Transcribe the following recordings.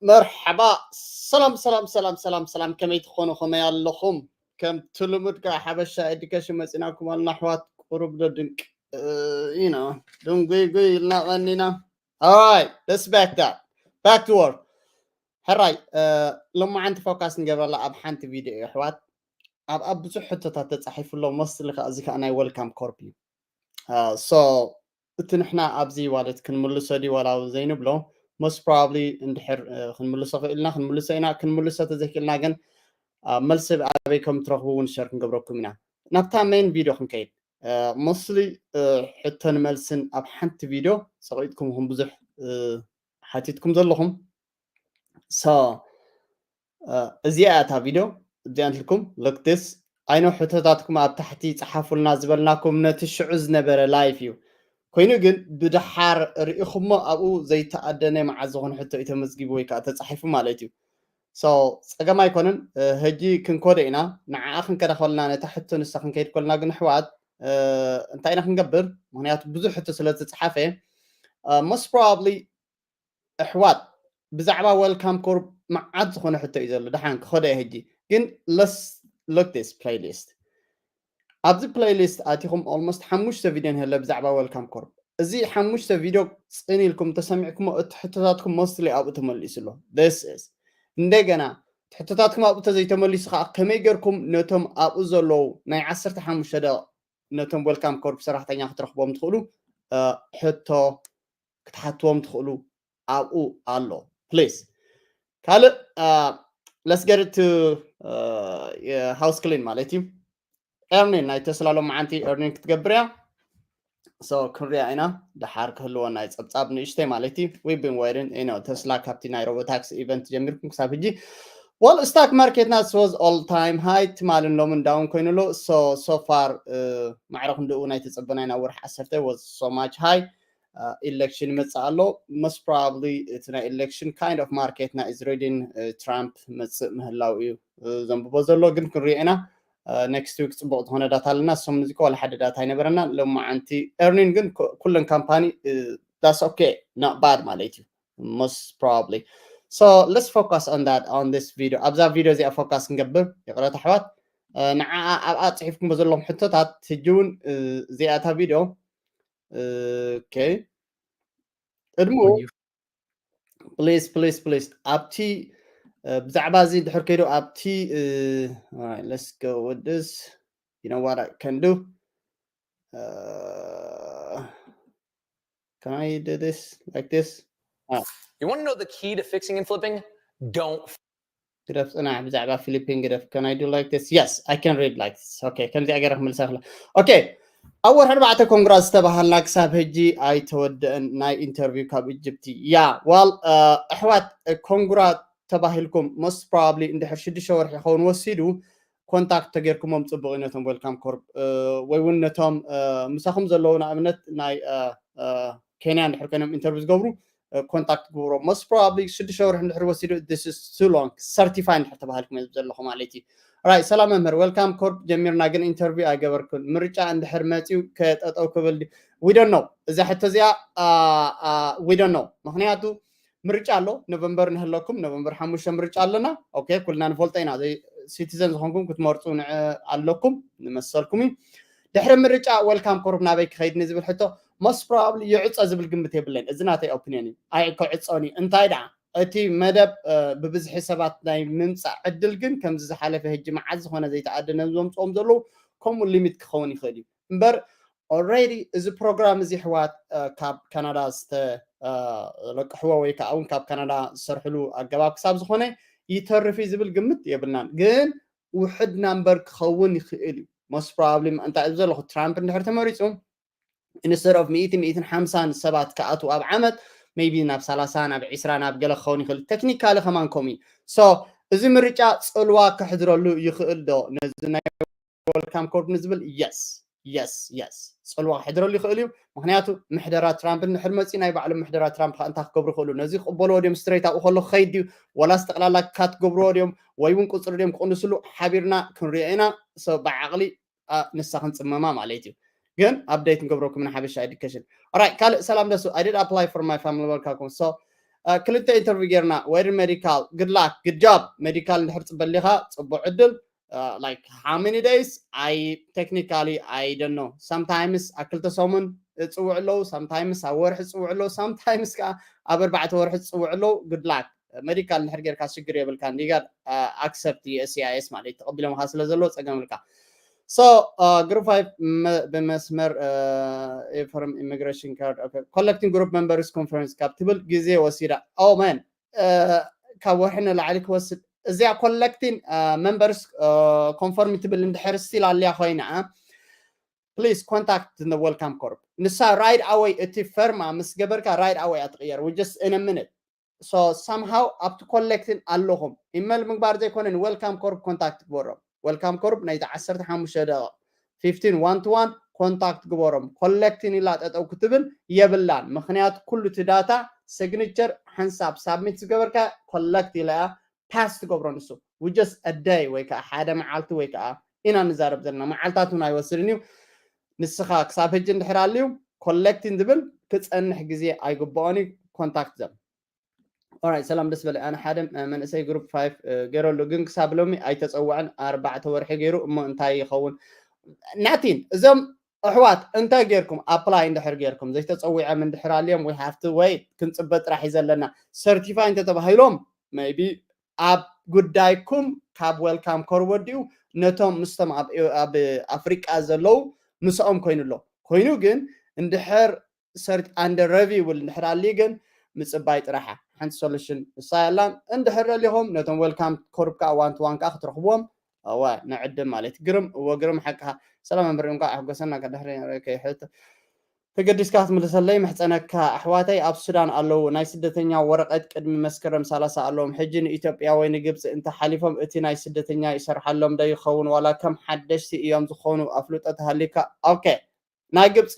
መርሓባ። ሰላም ሰላም ሰላም ሰላም ሰላም፣ ከመይ ትኾኑ? ከመይ ኣለኹም? ከምቲ ልሙድ ከዓ ሓበሻ ኤዱኬሽን መፂናኩም ኣለና ኣሕዋት። ቁሩብ ዶ ድንቅ ኢኖ ድንጉይጉይ ኢልና ቀኒና። Alright, let's back that. Back to work. ሕራይ፣ ሎማዓንቲ ፎካስ ንገብረላ ኣብ ሓንቲ ቪድዮ እዩ ኣሕዋት። ኣብ ኣብ ብዙሕ ሕቶታት ተፃሒፉ ኣሎ። መስሊ ከዓ እዚ ከዓ ናይ ወልካም ኮርፕ እዩ። So እቲ ንሕና ኣብዚ ዋለት ክንምልሶ ድዩ ዋላ ዘይንብሎ? Most probably እንድሕር ክንምልሶ ክእልና ክንምልሶ ኢና። ክንምልሶ ተዘይክእልና ግን መልሲ ኣበይ ከም ትረኽቡ እውን ሸር ክንገብረኩም ኢና። ናብታ ሜን ቪድዮ ክንከይድ። መስሊ ሕቶን መልስን ኣብ ሓንቲ ቪድዮ ፀቂጥኩም ኢኹም ብዙሕ ሓቲትኩም ዘለኹም። So እዚኣ እታ ቪድዮ። እዚኣ እንትልኩም ሎክትስ ኣይኖ ሕቶታትኩም ኣብ ታሕቲ ፀሓፉልና ዝበልናኩም ነቲ ሽዑ ዝነበረ ላይፍ እዩ። ኮይኑ ግን ብድሓር ርኢኹሞ ኣብኡ ዘይተኣደነ መዓዝ ዝኾነ ሕቶ እዩ ተመዝጊቡ ወይ ከዓ ተፃሒፉ ማለት እዩ። So ፀገም ኣይኮነን። ሕጂ ክንኮደ ኢና። ንዓኣ ክንከዳ ከለና ነታ ሕቶ ንሳ ክንከይድ ከለና ግን ኣሕዋት እንታይ ኢና ክንገብር? ምክንያቱ ብዙሕ ሕቶ ስለ ዝተፅሓፈ most probably ኣሕዋት ብዛዕባ ወልካም ኮርፕ መዓት ዝኾነ ሕቶ እዩ ዘሎ። ደሓን ክኸዶ እየ ሕጂ ግን let's look this playlist። ኣብዚ ፕሌይሊስት ኣቲኹም almost ሓሙሽተ ቪድዮ ንህለ ብዛዕባ ወልካም ኮርፕ። እዚ ሓሙሽተ ቪድዮ ፅን ኢልኩም ተሰሚዕኩሞ እቲ ሕቶታትኩም mostly ኣብኡ ተመሊሱ ኣሎ። This is እንደገና እቲ ሕቶታትኩም ኣብኡ ተዘይተመሊሱ ከዓ ከመይ ገርኩም ነቶም ኣብኡ ዘለዉ ናይ ዓሰርተ ሓሙሽተ ደቂቕ ነቶም ወልካም ኮርፕ ሰራሕተኛ ክትረኽቦም ትኽእሉ ሕቶ ክትሓትዎም ትኽእሉ ኣብኡ ኣሎ። Please ካልእ let's get it to house clean ማለት እዩ። ኤርኒን ናይ ተስላ ሎማዓንቲ ኤርኒን ክትገብር እያ። So ክንሪኣ ኢና። ደሓር ክህልወና እዩ ፀብፃብ ንእሽተይ ማለት እዩ። We've been waiting you know ተስላ ካብቲ ናይ ሮቦታክሲ ኢቨንት ጀሚርኩም ክሳብ ሕጂ። Well stock market ና was all time high ትማልን ሎምን ዳውን ኮይኑ ኣሎ። So so far ማዕረ ክንድኡ ናይ ተፀበናይ ናብ ወርሒ ዓሰርተ was so much high። ኢሌክሽን ይመፅእ ኣሎ። Most probably እቲ ናይ ኢሌክሽን kind of market ና is reading ትራምፕ መፅእ ምህላው እዩ ዘንብቦ ዘሎ። ግን ክንሪኦ ኢና። Next week ፅቡቅ ዝኾነ ዳታ ኣለና። ሰሙን እዚ ዋላ ሓደ ዳታ ኣይነበረና። ሎማዓንቲ ኤርኒን ግን ኩለን ካምፓኒ that's okay not bad ማለት እዩ። Most probably so let's focus on that on this video። ኣብዛ ቪድዮ እዚኣ ፎካስ ክንገብር ይቕረታ ኣሕዋት። ንዓ ኣብኣ ፅሒፍኩም ዘለኹም ሕቶታት ሕጂ እውን እዚኣታ ቪድዮ okay ቅድሙ please please please ኣብቲ ብዛዕባ እዚ ድሕር ከይዱ ኣብቲ let's go with this you know what I can do uh, can I do this like this you want to know the key to fixing and flipping don't ግደፍ ፅናሕ ብዛዕባ ፊሊፒን ግደፍ can I do like this yes I can read like this okay ከምዚኣ ገይረ ክምልሳ ክላ okay ኣብ ወርሒ ኣርባዕተ ኮንግራ ዝተባሃልና ክሳብ ሕጂ ኣይተወደአን ናይ ኢንተርቪው ካብ ኢጅፕቲ ያ ዋል ኣሕዋት ኮንግራ ተባሂልኩም most probably እንድሕር ሽዱሽተ ወርሒ ይኸውን ወሲዱ ኮንታክት ተጌርኩሞም ፅቡቅ እዩ ነቶም ዌልካም ኮርፕ ወይ እውን ነቶም ምሳኹም ዘለዉ ንኣብነት ናይ ኬንያ እንድሕር ኮይኖም ኢንተርቪው ዝገብሩ ኮንታክት ግብሮ most probably ሽዱሽተ ወርሒ እንድሕር ወሲዱ this is too long certify እንድሕር ተባሃልኩም እየ ዘለኹ ማለት እዩ right ሰላም መምህር welcome corp ጀሚርና ግን ኢንተርቪው ኣይገበርኩን ምርጫ እንድሕር መፅዩ ከጠጠው ክብል we don't know እዛ ሕቶ እዚኣ we don't know ምክንያቱ ምርጫ ኣሎ ኖቨምበር ንህለኩም ኖቨምበር ሓሙሽተ ምርጫ ኣለና okay ኩልና ንፈልጦ ኢና citizen ዝኾንኩም ክትመርፁ ኣለኩም ንመሰልኩም እዩ ድሕሪ ምርጫ welcome corp ናበይ ክኸይድ ንዝብል ሕቶ most probably ይዕፆ ዝብል ግምት የብለይን እዚ ናተይ opinion እዩ ኣይ ክዕፆን እዩ እንታይ ደኣ እቲ መደብ ብብዝሒ ሰባት ናይ ምምፃእ ዕድል ግን ከምዚ ዝሓለፈ ሕጂ መዓዝ ዝኾነ ዘይተኣደነ ዘምፅኦም ዘለዉ ከምኡ ሊሚት ክኸውን ይኽእል እዩ እምበር already እዚ ፕሮግራም እዚ ኣሕዋት ካብ ካናዳ ዝተለቅሕዎ ወይ ከዓ እውን ካብ ካናዳ ዝሰርሕሉ ኣገባብ ክሳብ ዝኾነ ይተርፍ እዩ ዝብል ግምት የብልናን ግን ውሕድ ናምበር ክኸውን ይኽእል እዩ most probably እንታይ እዩ ዘለኹ ትራምፕ እንድሕር ተመሪፁ instead of ሚእቲ ሚእትን ሓምሳን ሰባት ክኣትዉ ኣብ ዓመት maybe ናብ ሰላሳ ናብ ዒስራ ናብ ገለ ክኸውን ይኽእል technically ከማን ከምኡ እዩ so እዚ ምርጫ ፅልዋ ከሕድረሉ ይኽእል ዶ ነዚ ናይ welcome corp ንዝብል yes yes yes ፅልዋ ክሕድረሉ ይኽእል እዩ ምክንያቱ ምሕደራ ትራምፕ እንድሕር መፂ ናይ ባዕሎም ምሕደራ ትራምፕ ከዓ እንታይ ክገብሩ ይኽእሉ ነዚ ክቕበልዎ ድዮም straight ኣብኡ ከሎ ክኸይድ ድዩ ወላስ ጠቕላላ ካት ክገብርዎ ድዮም ወይ እውን ቁፅሪ ድዮም ክቕንስሉ ሓቢርና ክንሪኦ ኢና ብዓቕሊ ንሳ ክንፅመማ ማለት እዩ ግን update ንገብረኩም ንሓበሻ education right ካልእ ሰላም ደሱ I did apply for my family welcome so ክልተ interview ጌርና ወይ medical, good luck, good job። Medical እንድሕር ትጽበ ኣሊኻ ጽቡቕ ዕድል። Like, how many days? I technically, I don't know. Sometimes ኣብ ክልተ ሰሙን ዝጽውዑ ኣለዉ፣ sometimes ኣብ ወርሒ ዝጽውዑ ኣለዉ፣ sometimes ከዓ ኣብ ኣርባዕተ ወርሒ ዝጽውዑ ኣለዉ። Good luck። Medical እንድሕር ጌርካ ሽግር የብልካን። You got accept USCIS ማለት እዩ። ተቐቢሎምኻ ስለ ዘለዉ ጸገም የብልካ። So group five ብመስመር from immigration card, okay, collecting group members conference ካብ ትብል ግዜ ወሲዳ። Oh man, ካብ ወርሒ ንላዕሊ ክወስድ። እዚኣ collecting members confirm ትብል እንድሕር still ኣልያ ኮይና፣ please contact the Welcome Corp። ንሳ right away እቲ ፈርማ ምስ ገበርካ right away እያ ትቕየር። We just in a minute. So somehow ኣብቲ collecting ኣለኹም። Email ምግባር ዘይኮነ ን Welcome Corp contact ግበሮም። Welcome Corp ናይዚ ዓሰርተ ሓሙሽተ ደቂቕ fifteen one to one contact ግበሮም። Collecting ኢላ ጠጠው ክትብል የብላን። ምኽንያቱ ኩሉ እቲ data signature ሓንሳብ submit ዝገበርካ collect ኢላ እያ pass ትገብሮ። ንሱ we just a day ወይ ከዓ ሓደ መዓልቲ ወይ ከዓ ኢና ንዛረብ ዘለና፣ መዓልታት እውን ኣይወስድን እዩ። ንስኻ ክሳብ ሕጂ እንድሕር ኣልዩ collecting ዝብል ክጸንሕ ግዜ ኣይግብኦን እዩ። Contact them. Alright፣ ሰላም ደስ በለ። ኣነ ሓደ መንእሰይ group five ገይረሉ ግን ክሳብ ሎሚ ኣይተጸውዐን። ኣርባዕተ ወርሒ ገይሩ እሞ እንታይ ይኸውን? Nothing። እዞም ኣሕዋት እንታይ ጌርኩም? Apply እንድሕር ጌርኩም ዘይተጸዊዖም እንድሕር ኣልዮም we have to wait፣ ክንጽበ ጥራሕ እዩ ዘለና። Certify እንተተባሂሎም maybe ኣብ ጉዳይኩም ካብ Welcome Corp ወዲኡ ነቶም ምስቶም ኣብ ኣፍሪቃ ዘለዉ ምስኦም ኮይኑ ኣሎ። ኮይኑ ግን እንድሕር under review ይብል እንድሕር ኣልዩ ግን ምጽባይ ጥራሓ ሓንቲ solution እሳ ያላን። እንድሕር ደሊኹም ነቶም Welcome Corp ከዓ one to one ከዓ ክትረኽብዎም። እወ ንዕድም ማለት ግርም። እወ ግርም ሓቅኻ። ሰላም መምህር፣ እንኳዕ ኣሕጎሰና። ከድሕሪ ከይሕት ተገዲስካ ክትምልሰለይ ምሕጸነካ። ኣሕዋተይ ኣብ ሱዳን ኣለዉ፣ ናይ ስደተኛ ወረቐት ቅድሚ መስከረም ሰላሳ ኣለዎም። ሕጂ ንኢትዮጵያ ወይ ንግብጺ እንተ ሓሊፎም እቲ ናይ ስደተኛ ይሰርሓሎም ዶ ይኸውን ዋላ ከም ሓደሽቲ እዮም ዝኾኑ? ኣፍልጦ ተሃሊካ። ኦኬ፣ ናይ ግብጺ፣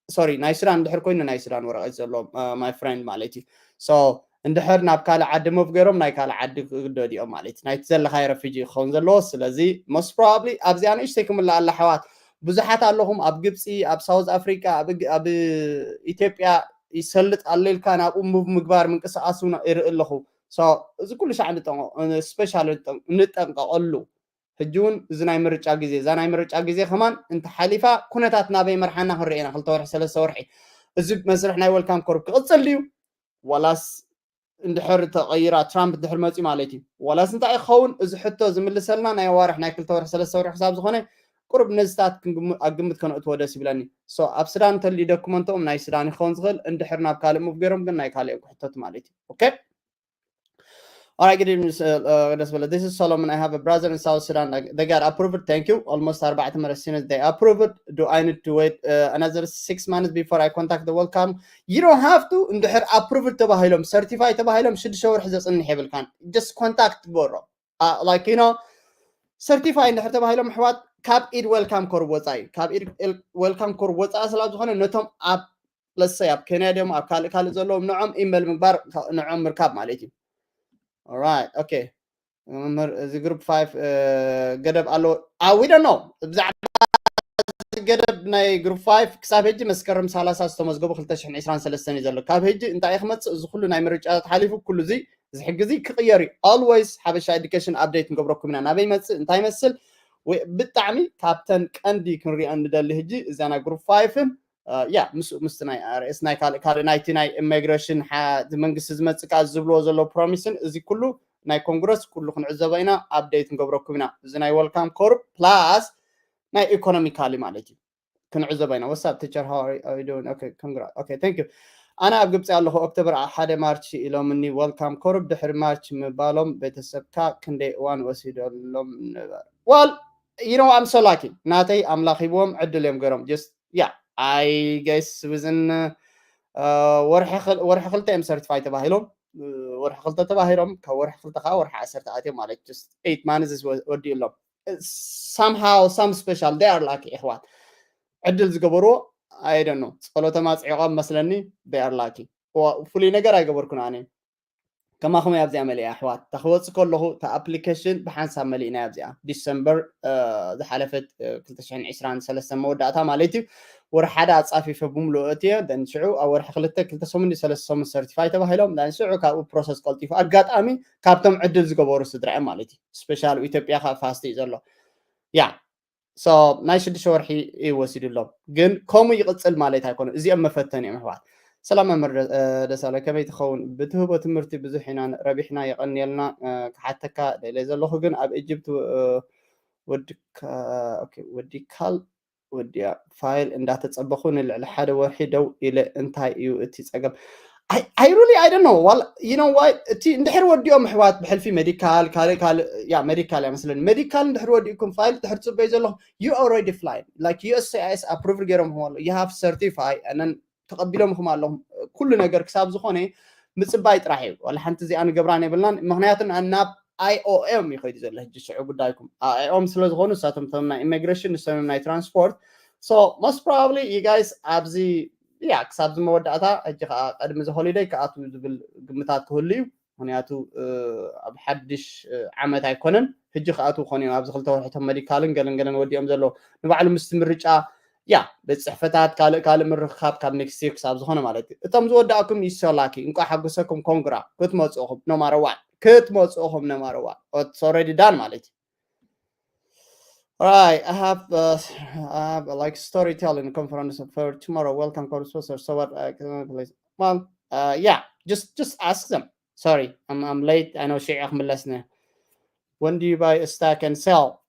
sorry፣ ናይ ሱዳን እንድሕር ኮይኑ ናይ ሱዳን ወረቐት ዘለዎም my friend ማለት እዩ። So እንድሕር ናብ ካልእ ዓዲ move ገይሮም ናይ ካልእ ዓዲ ክግደዱ እዮም ማለት እዩ። ናይቲ ዘለኻዮ refugee ክኸውን ዘለዎ። ስለዚ most probably ኣብዚኣ ንእሽተይ ክምልእ ኣላ ኣሕዋት። ብዙሓት ኣለኹም ኣብ ግብጺ፣ ኣብ ሳውዝ ኣፍሪቃ፣ ኣብ ኢትዮጵያ ይሰልጥ ኣሎ ኢልካ ናብኡ move ምግባር ምንቅስቃስ እውን ይርኢ ኣለኹ። So እዚ ኩሉ ሻዕ ንጠንቀ-፣ special ንጠንቀቐሉ። ሕጂ እውን እዚ ናይ ምርጫ ግዜ፣ እዛ ናይ ምርጫ ግዜ ከማን እንተሓሊፋ ኩነታት ናበይ መርሓና ክንርኢ ኢና። ክልተ ወርሒ ሰለስተ ወርሒ እዚ መስርሕ ናይ Welcome Corp ክቕጽል ድዩ ዋላስ እንድሕር ተቐይራ ትራምፕ እንድሕር መፅዩ ማለት እዩ ዋላስ እንታይ ክኸውን? እዚ ሕቶ ዝምልሰልና ናይ ኣዋርሕ ናይ ክልተ ወርሒ ሰለስተ ወርሒ ክሳብ ዝኾነ ቁሩብ ነዚታት ኣብ ግምት ከነእትዎ ደስ ይብለኒ። So ኣብ ሱዳን እንተልዩ ዶክመንቶኦም ናይ ሱዳን ክኸውን ዝኽእል፣ እንድሕር ናብ ካልእ move ገይሮም ግን ናይ ካልእ እዮም ክሕተቱ ማለት እዩ። Okay. All right, good evening, uh, uh, ደስ በለ። This is Solomon. I have a brother in South Sudan. Like, they got approved. Thank you. Almost ኣርባዕተ መረት since they approved. Do I need to wait uh, another six months before I contact the Welcome? You don't have to. እንድሕር approved ተባሂሎም፣ certify ተባሂሎም ሽዱሽተ ወርሒ ዘጽንሕ የብልካን። Just contact ግበሮም። Uh, like, you know, certify እንድሕር ተባሂሎም ኣሕዋት ካብ ኢድ Welcome Corp ወጻኢ፣ ካብ ኢድ Welcome Corp ወጻኢ ስለ ዝኾነ ነቶም ኣብ let's say ኣብ ኬንያ ድዮም ኣብ ካልእ ካልእ ዘለዎም ንዖም ኢሜል ምግባር ንዖም ምርካብ ማለት እዩ። Alright, okay. መምህር እዚ group five ገደብ ኣለዎ። We don't know ብዛዕባ ገደብ ናይ group five ክሳብ ሕጂ መስከረም ሰላሳ ዝተመዝገቡ ክልተ ሽሕን ዕስራን ሰለስተን እዩ ዘሎ። ካብ ሕጂ እንታይ እዩ ክመጽእ? እዚ ኩሉ ናይ ምርጫ ተሓሊፉ ኩሉ እዚ እዚ ሕጊ እዚ ክቕየር እዩ። Always ሓበሻ education update ንገብረኩም ኢና። ናበይ ይመጽእ እንታይ ይመስል? ብጣዕሚ ካብተን ቀንዲ ክንሪኦ ንደሊ ሕጂ እዛ ናይ group five ን ያ ምስ ምስቲ ናይ ኣርኤስ ናይ ካልእ ካልእ ናይቲ ናይ ኢሚግሬሽን መንግስቲ ዝመጽእ ከዓ ዝብልዎ ዘሎ ፕሮሚስን እዚ ኩሉ ናይ ኮንግረስ ኩሉ ክንዕዘቦ ኢና። ኣፕዴት ንገብረኩም ኢና። እዚ ናይ Welcome Corp plus ናይ ኢኮኖሚካሊ ማለት እዩ ክንዕዘቦ ኢና። What's up teacher, how are you doing? Okay, congrats. Okay, thank you. ኣነ ኣብ ግብፂ ኣለኹ። ኦክቶበር ሓደ ማርች ኢሎምኒ Welcome Corp ድሕሪ ማርች ምባሎም ቤተሰብካ ክንደይ እዋን ወሲዶሎም ነበር? Well, you know, I'm so lucky. ናተይ ኣምላኽ ሂብዎም ዕድል እዮም ገይሮም። Just yeah, I guess within ወርሒ ክልተ እዮም certify ተባሂሎም። ወርሒ ክልተ ተባሂሎም ካብ ወርሒ ክልተ ከዓ ወርሒ ዓሰርተ ኣትዮም ማለት just eight months ወዲእሎም። Somehow some special, they are lucky ኣሕዋት። ዕድል ዝገበርዎ I don't know፣ ጸሎቶም ኣጽዒቖም መስለኒ። They are lucky። ፍሉይ ነገር ኣይገበርኩን ኣነ። ከማኹም እያ ኣብዚኣ መሊኣ ኣሕዋት። እታ ክወፅእ ከለኹ እታ ኣፕሊኬሽን ብሓንሳብ መሊእና ኣብዚኣ ዲሰምበር ዝሓለፈት ክልተ ሽሕን ዕስራን ሰለስተን መወዳእታ ማለት እዩ። ወር ሓደ ኣፃፊፈ ብምሉእ እትየ ደን ሽዑ ኣብ ወርሒ ክልተ ክልተ ሰሙን ሰለስተ ሰሙን ሰርቲፋይ ተባሂሎም ደን ሽዑ ካብኡ ፕሮሰስ ቀልጢፉ ኣጋጣሚ ካብቶም ዕድል ዝገበሩ ስድራ እዮም ማለት እዩ። ስፔሻል ኢትዮጵያ ከዓ ፋስት እዩ ዘሎ ያ ናይ ሽዱሽተ ወርሒ እዩ ወሲዱሎም። ግን ከምኡ ይቕፅል ማለት ኣይኮነ። እዚኦም መፈተኒ እዮም ኣሕዋት። ሰላም መምህር ደሳለ ከመይ ትኸውን? ብትህቦ ትምህርቲ ብዙሕ ኢና ረቢሕና። የቐንየልና። ክሓተካ ደለ ዘለኹ ግን ኣብ ኢጅፕት ወዲካል ወዲያ ፋይል እንዳተፀበኹ ንልዕሊ ሓደ ወርሒ ደው ኢለ እንታይ እዩ እቲ ፀገም? I really I don't know ዋላ you know why እቲ እንድሕር ወዲኦም ኣሕዋት ብሕልፊ ሜዲካል ካልእ ካልእ ያ ሜዲካል እያ መስለኒ ሜዲካል እንድሕር ወዲእኩም ፋይል ድሕር ፅበይ ዘለኹ you already fly like USCIS approve ገይሮም ኣሎ you have certify and then ተቐቢሎም ኹም ኣለኹም ኩሉ ነገር ክሳብ ዝኾነ ምፅባይ ጥራሕ እዩ። ዋላ ሓንቲ እዚኣ ንገብራን የብልናን ምክንያቱ ናብ IOM ይኸይዱ ዘሎ ሕጂ ሽዑ ጉዳይኩም IOM ስለ ዝኾኑ ንሳቶም ቶም ናይ ኢሚግሬሽን ንሳቶም ናይ ትራንስፖርት so most probably you guys ኣብዚ ያ ክሳብ ዝመወዳእታ ሕጂ ከዓ ቀድሚ ዝሆሊደይ ክኣትዉ ዝብል ግምታት ክህሉ እዩ። ምክንያቱ ኣብ ሓድሽ ዓመት ኣይኮነን ሕጂ ክኣትዉ ኮነ እዮም ኣብዚ ክልተ ወርሕቶም መዲካልን ገለን ገለን ወዲኦም ዘለዉ ንባዕሉ ምስቲ ምርጫ ያ ቤት ፅሕፈታት ካልእ ካልእ ምርክካብ ካብ ኔክስት ይር ክሳብ ዝኾነ ማለት እዩ። እቶም ዝወዳእኩም ይሰላኪ እንቋ ሓጎሰኩም ኮንግራ ክትመፅእኹም ኖማረዋ ክትመፅእኹም ኖማረዋ ኦትስ ኦልሬዲ ዳን ማለት እዩ። Right, I have uh, I have uh, like storytelling conference for tomorrow. Welcome, Code Sponsor. So what? Uh, can I please? Well, uh, yeah, just just ask them. Sorry, I'm I'm late. I know شيء ملسنا. When do you buy a stock and sell?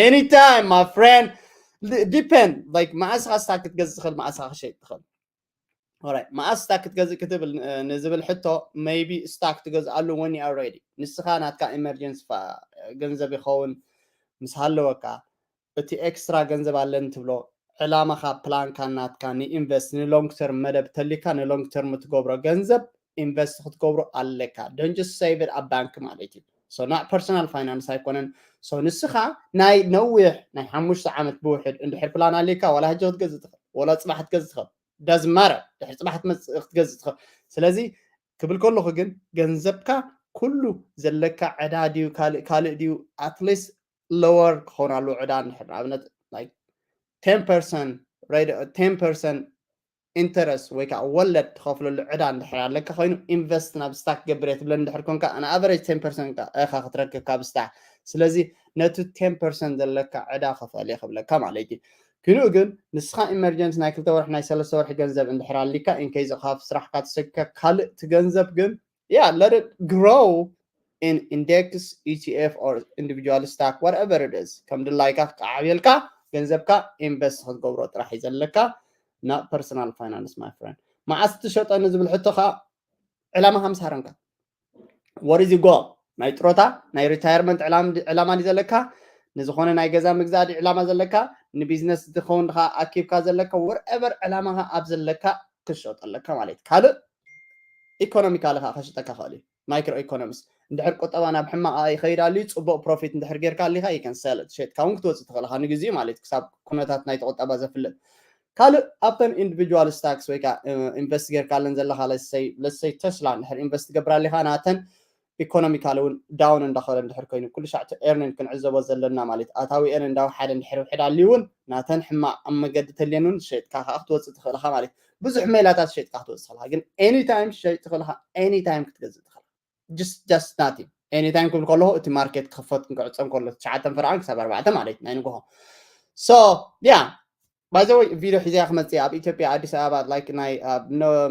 Anytime, my friend. Depend. Like, ما أسعى stock تجزخل ما أسعى شيء تخل. Alright, ما أسعى stock تجزخل كتب نزبل حتى maybe stock تجز قالوا when you are ready. نسخانات كا emergency فا جنزب يخون مسهلوكا. እቲ ኤክስትራ ገንዘብ ኣለኒ ትብሎ ዕላማኻ ፕላንካ ናትካ ንኢንቨስት ንሎንግ ተርም መደብ ተሊካ ንሎንግ ተርም ትገብሮ ገንዘብ ኢንቨስት ክትገብሮ ኣለካ። Don't just save it ኣብ ባንክ ማለት እዩ። So not personal finance ኣይኮነን። So ንስኻ ናይ ነዊሕ ናይ ሓሙሽተ ዓመት ብውሕድ እንድሕር ፕላን ኣሊካ ዋላ ሕጂ ክትገዝእ ትኽእል ወላ ፅባሕ ክትገዝእ ትኽእል doesn't matter ድሕሪ ፅባሕ ክትገዝእ ትኽእል። ስለዚ ክብል ከለኹ ግን ገንዘብካ ኩሉ ዘለካ ዕዳ ድዩ ካልእ ካልእ ድዩ at least lower ክኸውን ኣለዎ ዕዳ እንድሕር ንኣብነት like ten percent rate ten percent interest ወይ ከዓ ወለድ ትኸፍለሉ ዕዳ እንድሕር ኣለካ ኮይኑ ኢንቨስት ናብ ስታክ ገብር እየ ትብለኒ እንድሕር ኮንካ an average ten percent ኢኻ ክትረክብ ካብ ስታክ። ስለዚ ነቲ ten percent ዘለካ ዕዳ ክፈል እየ ክብለካ ማለት እዩ። ክንኡ ግን ንስኻ ኢመርጀንስ ናይ ክልተ ወርሒ ናይ ሰለስተ ወርሒ ገንዘብ እንድሕር ኣሊካ ኢንኬዝ ካብ ስራሕካ ተሰኪካ ካልእ እቲ ገንዘብ ግን yeah let it grow in index ETF or individual stock whatever it is ከም ድላይካ ክዓብየልካ ገንዘብካ ኢንቨስት ክትገብሮ ጥራሕ እዩ ዘለካ። Not personal finance my friend። መዓስ ትሸጠኒ ዝብል ሕቶ ከዓ ዕላማኻ ምስ ሃረምካ what is your goal? ናይ ጥሮታ ናይ ሪታየርመንት ዕላማ ድዩ ዘለካ? ንዝኾነ ናይ ገዛ ምግዛእ ድዩ ዕላማ ዘለካ? ንቢዝነስ ዝኸውን ድኻ ኣኪብካ ዘለካ whatever ዕላማኻ ኣብ ዘለካ ክሸጦ ኣለካ ማለት እዩ። ካልእ ኢኮኖሚካሊ ከዓ ከሽጠካ ክእል እዩ። ማይክሮ ኢኮኖሚስ እንድሕር ቁጠባ ናብ ሕማቕ ይኸይድ ኣልዩ ፅቡቕ ፕሮፊት እንድሕር ጌርካ ኣሊካ you can sell it ሸጥካ እውን ክትወፅእ ትኽእል ኢኻ ንግዚኡ ማለት እዩ ክሳብ ኩነታት ናይቲ ቁጠባ ዘፍልጥ። ካልእ ኣብተን ኢንዲቪጁዋል ስታክስ ወይ ከዓ ኢንቨስት ጌርካ ኣለን ዘለካ let's say Tesla እንድሕር ኢንቨስት ትገብር ኣሊካ ናተን ኢኮኖሚካሊ እውን ዳውን እንዳኸደ እንድሕር ኮይኑ ኩሉ ሻዕ እቲ ኤርኒንግ ክንዕዘቦ ዘለና ማለት ኣታዊአን እንዳወሓደ እንድሕር ውሕድ ኣልዩ እውን ናተን ሕማቕ ኣብ መገዲ ተልየን እውን ሸጥካ ከዓ ክትወፅእ ትኽእል ኢኻ ማለት ብዙሕ ሜላታት ሸጥካ ክትወፅእ ትኽእል ኢኻ ግን any time ሸይጥ ትኽእል ኢኻ any time ክትገዝእ ትኽእል ኢኻ just just nothing any time ክብል ከለኹ እቲ ማርኬት ክኽፈት ክንክዕፀም ከሎ ትሽዓተ ፈረቓን ክሳብ ኣርባዕተ ማለት ናይ ንግሆ so yeah by the way ቪድዮ ሒዘያ ክመፅእ ኣብ ኢትዮጵያ ኣዲስ ኣበባ like ናይ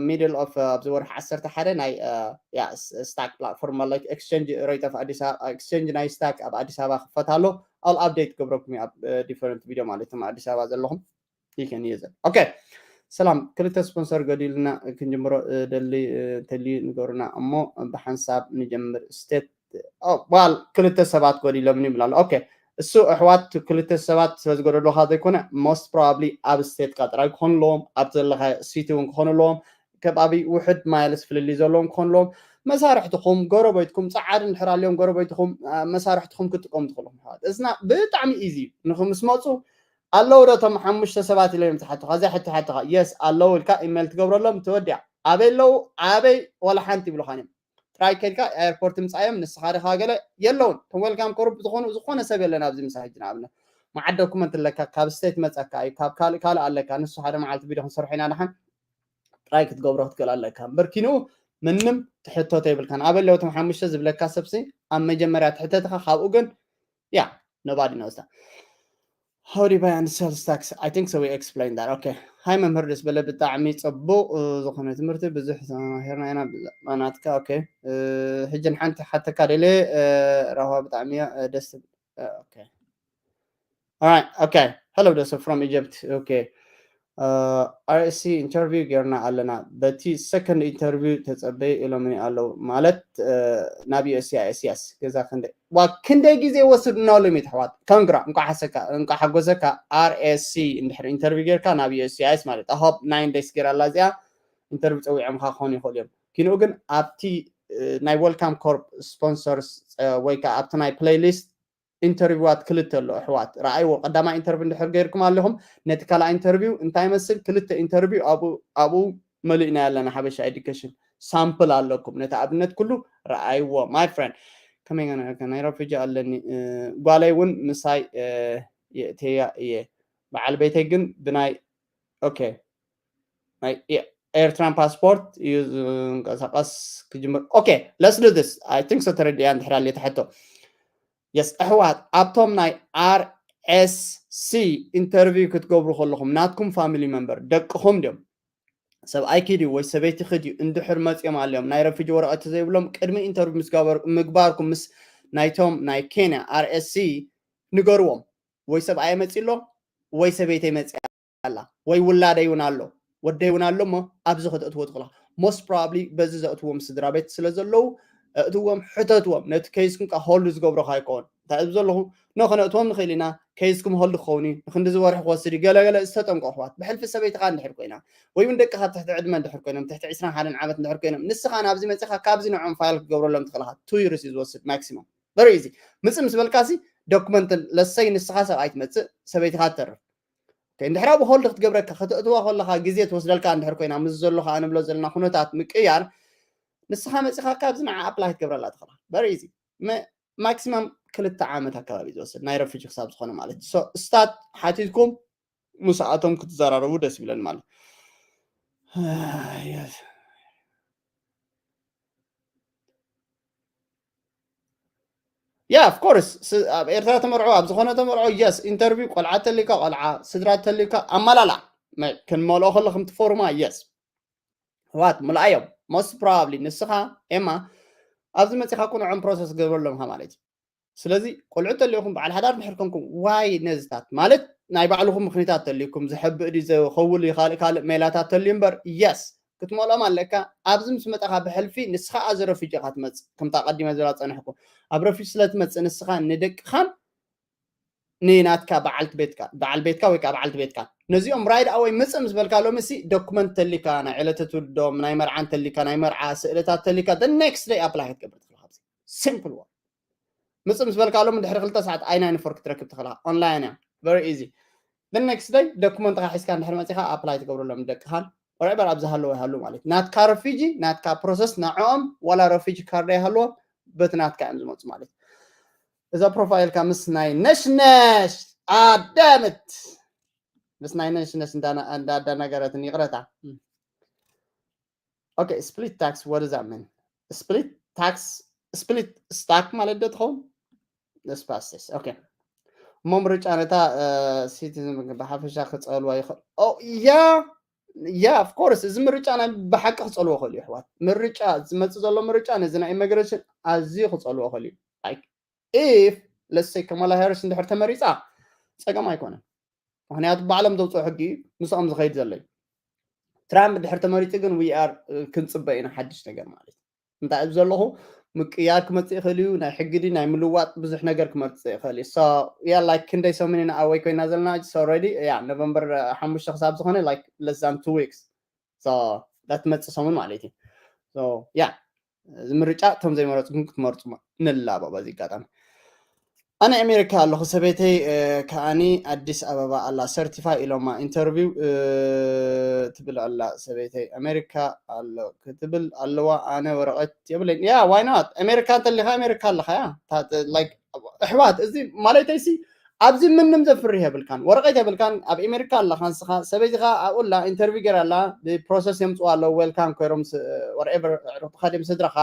middle of ኣብዚ ወርሒ ዓሰርተ ሓደ ናይ stock platform like exchange rate of ኣዲስ ኣበባ exchange ናይ stock ኣብ ኣዲስ ኣበባ ክፈት ኣሎ all update ክገብረኩም እዩ ኣብ different ቪድዮ ማለት እዮም ኣዲስ ኣበባ ዘለኹም you can use it okay ሰላም ክልተ ስፖንሰር ገዲሉና ክንጅምሮ ደሊ ተልዩ ንገሩና እሞ ብሓንሳብ ንጀምር state well ክልተ ሰባት ጎዲሎም ይብል ኣሎ okay እሱ ኣሕዋት ክልተ ሰባት ስለ ዝጎደሉኻ ዘይኮነ most probably ኣብ ስቴትካ ጥራይ ክኾኑ ኣለዎም ኣብ ዘለካ ሲቲ እውን ክኾኑ ኣለዎም ከባቢ ውሕድ ማይልስ ፍልልይ ዘለዎም ክኾኑ ኣለዎም መሳርሕትኹም ጎረቤትኩም ፀዓድ እንድሕር ኣልዮም ጎረቤትኹም መሳርሕትኹም ክትጥቀሙ ትኽእሉ ኣሕዋት እዝና ብጣዕሚ ኢዚ ንክምስ መፁ ኣለዉ ዶ እቶም ሓሙሽተ ሰባት ኢሎም እዮም ዝሓቱኻ እዚኣ ሕቶ ሓቶኻ yes ኣለዉ ኢልካ ኢሜል ትገብረሎም ተወዲኣ ኣበይ ኣለዉ ኣበይ ዋላ ሓንቲ ይብሉኻን እዮም ጥራይ ከድካ ኤርፖርት ምፃዮም ንስኻ ድኻ ገለ የለውን። እቶም ዌልካም ኮርፕ ዝኾኑ ዝኾነ ሰብ የለን ኣብዚ ምሳጅ። ንኣብነት መዓት ዶኩመንት ኣለካ፣ ካብ ስቴት መፀካ እዩ፣ ካብ ካልእ ካልእ ኣለካ። ንሱ ሓደ መዓልቲ ቪዲዮ ክንሰርሖ ኢና። ደሓን ጥራይ ክትገብሮ ክትክእል ኣለካ እምበር ኪንኡ ምንም ትሕተቶ የብልካን። ኣበይ ኣለዉ እቶም ሓሙሽተ ዝብለካ ሰብሲ ኣብ መጀመርያ ትሕተትኻ። ካብኡ ግን ያ nobody knows that. How do you buy and sell stocks? I think so, we explained that. Okay. Hi መምህር፣ ደስ በለ፣ ብጣዕሚ ጽቡቕ ዝኾነ ትምህርቲ፣ ብዙሕ ተማሂርና ኢና። ብዛዕባ ናትካ። Okay. ሕጂ ንሓንቲ ሓተካ ደለ። ራህዋ ብጣዕሚ እያ ደስ ትብል። Okay. All right. Okay. Hello ደስ from Egypt. Okay. RSC interview ጌርና ኣለና። በቲ second interview ተጸበይ ኢሎምኒ ኣለዉ። ማለት ናብ USCIS። Yes። ገዛ ክንደይ ዋ ክንደይ ግዜ ይወስድ እናበሎም ይትሕዋት። Congra፣ እንኳ ሓሰካ እንኳ ሓጎሰካ። RSC እንድሕር interview ጌርካ ናብ USCIS ማለት I hope nine days ጌራ ኣላ እዚኣ። Interview ጸዊዖምካ ክኾኑ ይኽእሉ እዮም። ኪንኡ ግን ኣብቲ ናይ Welcome Corp sponsors ወይ ከዓ ኣብቲ ናይ playlist ኢንተርቪዋት ክልተ ኣሎ ኣሕዋት። ረኣይዎ። ቀዳማይ ኢንተርቪው እንድሕር ገይርኩም ኣለኹም፣ ነቲ ካልኣይ ኢንተርቪው እንታይ ይመስል? ክልተ ኢንተርቪው ኣብኡ ኣብኡ መሊእና ኣለና። ሓበሻ ኤዱኬሽን ሳምፕል ኣለኩም። ነቲ ኣብነት ኩሉ ረኣይዎ። My friend፣ ከመይ ገና ናይ ረፊጂ ኣለኒ። ጓለይ እውን ምሳይ የእተያ እየ። በዓል ቤተይ ግን ብናይ okay ናይ ኤርትራን ፓስፖርት እዩ ዝንቀሳቀስ ክጅምር። Okay, let's do this. I think so ተረዲያ እንድሕር ኣለ ተሕቶ። Yes ኣሕዋት፣ ኣብቶም ናይ RSC ኢንተርቪው ክትገብሩ ከለኹም ናትኩም ፋሚሊ መንበር ደቅኹም ድዮም ሰብኣይኪ ድዩ ወይ ሰበይትኺ ድዩ እንድሕር መፅኦም ኣለዮም ናይ ረፊጂ ወረቐት ዘይብሎም ቅድሚ ኢንተርቪው ምስ ገበር- ምግባርኩም ምስ ናይቶም ናይ ኬንያ RSC ንገርዎም። ወይ ሰብኣይ መፂ ኣሎ ወይ ሰበይተይ መፂ ኣላ ወይ ውላደይ እውን ኣሎ ወደይ እውን ኣሎ እሞ ኣብዚ ከተእትዎ ትኽእላ። Most probably በዚ ዘእትዎም ስድራ ቤት ስለ ዘለዉ እእትዎም፣ ሕተትዎም። ነቲ ኬዝኩም ካ ሆልድ ዝገብሮካ ኣይከውን። እንታይ እብ ዘለኹ ኖ ከነእትዎም ንኽእል ኢና። ኬዝኩም ሆልድ ክኸውን እዩ፣ ንክንዲ ዝወርሒ ክወስድ እዩ። ገለገለ ዝተጠንቀቑ ኣሕዋት ብሕልፊ ሰበይትኻ እንድሕር ኮይና ወይ እውን ደቅኻ ትሕቲ ዕድመ እንድሕር ኮይኖም ትሕቲ ዕስራን ሓደን ዓመት እንድሕር ኮይኖም ንስኻ ናብዚ መፂኻ ካብዚ ንዕኦም ፋይል ክትገብረሎም ትኽእልኻ። ቱ ይርስ እዩ ዝወስድ ማክሲመም። Very easy። ምፅእ ምስ በልካሲ ዶክመንት ለሰይ ንስኻ ሰብኣይ ትመፅእ ሰበይትኻ ትተርፍ። እንድሕር ኣብ ሆልድ ክትገብረካ ከተእትዋ ከለኻ ግዜ ትወስደልካ እንድሕር ኮይና ምስ ዘሎ ከዓ ንብሎ ዘለና ኩነታት ምቅያር ንስኻ መፂኻ ካብዚ ንዓ ኣፕላይ ክትገብረላ ትኽእላ። Very easy። ማክሲማም ክልተ ዓመት ኣካባቢ ዝወስድ ናይ ረፊጂ ክሳብ ዝኾነ ማለት እዩ። ስታት ሓቲትኩም ምስኣቶም ክትዘራረቡ ደስ ይብለን ማለት። Yeah, of course. ኣብ ኤርትራ ተመርዖ ኣብ ዝኾነ ተመርዖ የስ ኢንተርቪው ቆልዓ ተሊካ ቆልዓ ስድራ ተሊካ ኣመላላ ክንመልኦ ከሎ ከምቲ ፎርማ የስ ኣሕዋት ምልኣዮም። Most probably ንስኻ ኤማ ኣብዚ መፂኻ ቁንዖም ፕሮሰስ ገብረሎም ኢኻ ማለት እዩ። ስለዚ ቆልዑ ተሊኹም በዓል ሓዳር ድሕር ኮንኩም ዋይ ነዝታት ማለት ናይ ባዕልኹም ምክንያታት ተሊኩም ዝሕብእ ድዩ ዘኸውል እዩ ካልእ ካልእ ሜላታት ተልዩ እምበር የስ ክትመልኦም ኣለካ። ኣብዚ ምስ መጣኻ ብሕልፊ ንስኻ ኣዘ ረፊጂ ኢኻ ትመፅእ። ከምታ ቀዲመ ዝብላ ፀንሕኩ ኣብ ረፊጂ ስለ ትመፅእ ንስኻ ንደቅኻን ንናትካ በዓልቲ ቤትካ በዓል ቤትካ ወይ ከዓ በዓልቲ ቤትካ ነዚኦም ራይድ ኣወይ ምፅእ ምስ በልካ ሎሚ ሲ ዶክመንት ተሊካ ናይ ዕለተ ትውልዶም ናይ መርዓ እንተሊካ ናይ መርዓ ስእልታት ተሊካ ኔክስት ደይ ኣፕላይ ክትገብር ትኽእል። ካብዚ ሲምፕል ወ ምፅእ ምስ በልካ ሎም ድሕሪ ክልተ ሰዓት ኣይ ናይን ፎር ክትረክብ ትኽእላ ኦንላይን እያ። Very easy። The next day ዶክመንትካ ሒዝካ እንድሕር መፂኻ ኣፕላይ ትገብረሎም ደቅኻን ወረበር ኣብ ዝሃለዎ ይሃሉ ማለት ናትካ ረፊጂ ናትካ ፕሮሰስ ንዕኦም ዋላ ረፊጂ ካርድ ይሃልዎም በቲ ናትካ እዮም ዝመፁ ማለት። እዛ ፕሮፋይልካ ምስ ናይ ነሽነሽ ኣዳምት ምስ ናይ ነሽነሽ እንዳዳናገረትን ይቕረታ። Okay, split tax, what does that mean? Split tax, split stock ማለት ዶ ትኸውን? ስፓስስ okay። እሞ ምርጫ ነታ ሲቲዝን ብሓፈሻ ክፀልዋ ይኽእል። ያ ያ of course እዚ ምርጫ ናይ ብሓቂ ክፀልዎ ይኽእል እዩ ኣሕዋት። ምርጫ ዝመፅእ ዘሎ ምርጫ ነዚ ናይ ኢሚግሬሽን ኣዝዩ ክፀልዎ ይኽእል እዩ። Like if let's say ከማላ ሃሪስ እንድሕር ተመሪፃ ፀገም ኣይኮነን። ምክንያቱ ባዕሎም ዘውፅኦ ሕጊ እዩ ምስኦም ዝኸይድ ዘሎ እዩ። ትራምፕ ድሕር ተመሪፁ ግን we are ክንፅበ ኢና ሓድሽ ነገር ማለት እዩ። እንታይ እብ ዘለኹ ምቅያር ክመፅእ ይኽእል እዩ። ናይ ሕጊ ድዩ ናይ ምልዋጥ ብዙሕ ነገር ክመፅእ ይኽእል እዩ። So yeah like ክንደይ ሰሙን ኢና ኣወይ ኮይና ዘለና it's already yeah ኖቨምበር ሓሙሽተ ክሳብ ዝኾነ like less than two weeks so ትመፅእ ሰሙን ማለት እዩ። So yeah እዚ ምርጫ እቶም ዘይመረፅኩም ክትመርፁ ንላቦ በዚ ኣጋጣሚ። ኣነ ኣሜሪካ ኣለኹ ሰበይተይ ከዓኒ ኣዲስ ኣበባ ኣላ። ሰርቲፋይ ኢሎማ ኢንተርቪው ትብል ኣላ ሰበይተይ። ኣሜሪካ ኣሎ ክትብል ኣለዋ፣ ኣነ ወረቐት የብለይን። ያ ዋይ ናት? ኣሜሪካ እንተሊኻ ኣሜሪካ ኣለኻ። ያ ኣሕዋት፣ እዚ ማለተይሲ ኣብዚ ምንም ዘፍርህ የብልካን፣ ወረቐት የብልካን፣ ኣብ ኣሜሪካ ኣለኻ ንስኻ። ሰበይትኻ ኣብኡላ ኢንተርቪው ገይራ ኣላ፣ ብፕሮሰስ የምፅዋ ኣለዉ፣ ዌልካም ኮይሮም ወርኤቨር ኣዕሩኽትኻ ድም ስድራኻ።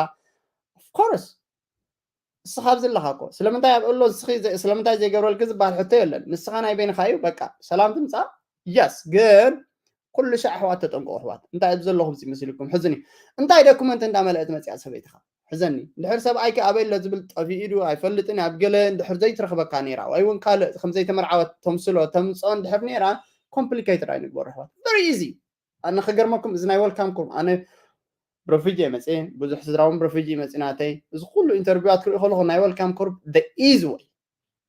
ኦፍኮርስ እስኻ ኣብዚ ኣለኻ እኮ። ስለምንታይ ኣብ እሎ ንስኺ ዘ- ስለምንታይ ዘይገብረልኪ ዝበሃል ሕቶ የለን። ንስኻ ናይ በይንኻ እዩ፣ በቃ ሰላም ትምፃእ። የስ ግን ኩሉ ሻዕ ኣሕዋት ተጠንቀቑ ኣሕዋት። እንታይ ኣብዚ ዘለኹም ሲ መሲልኩም ሕዝኒ? እንታይ ዶኩመንት እንዳመለእት መፅያ ሰበይትኻ? ሕዘኒ። እንድሕር ሰብኣይኪ ኣበይ ኣሎ ዝብል ጠፊኡ ኢዱ ኣይፈልጥን ኣብ ገለ እንድሕር ዘይትረኽበካ ነይራ ወይ እውን ካልእ ከም ዘይተመርዓወት ተምስሎ ተምፅኦ እንድሕር ነይራ ኮምፕሊኬትድ ኣይንግበሩ ኣሕዋት። ቨሪ ኢዚ። ኣነ ክገርመኩም እዚ ናይ ወልካም ኮርፕ ኣነ ብረፊጂ መፅእ ብዙሕ ስድራውን ብረፊጂ መፅእ ናተይ እዚ ኩሉ ኢንተርቪዋት ክርኢ ከለኹ ናይ ወልካም ኮርፕ ኢዚ ወይ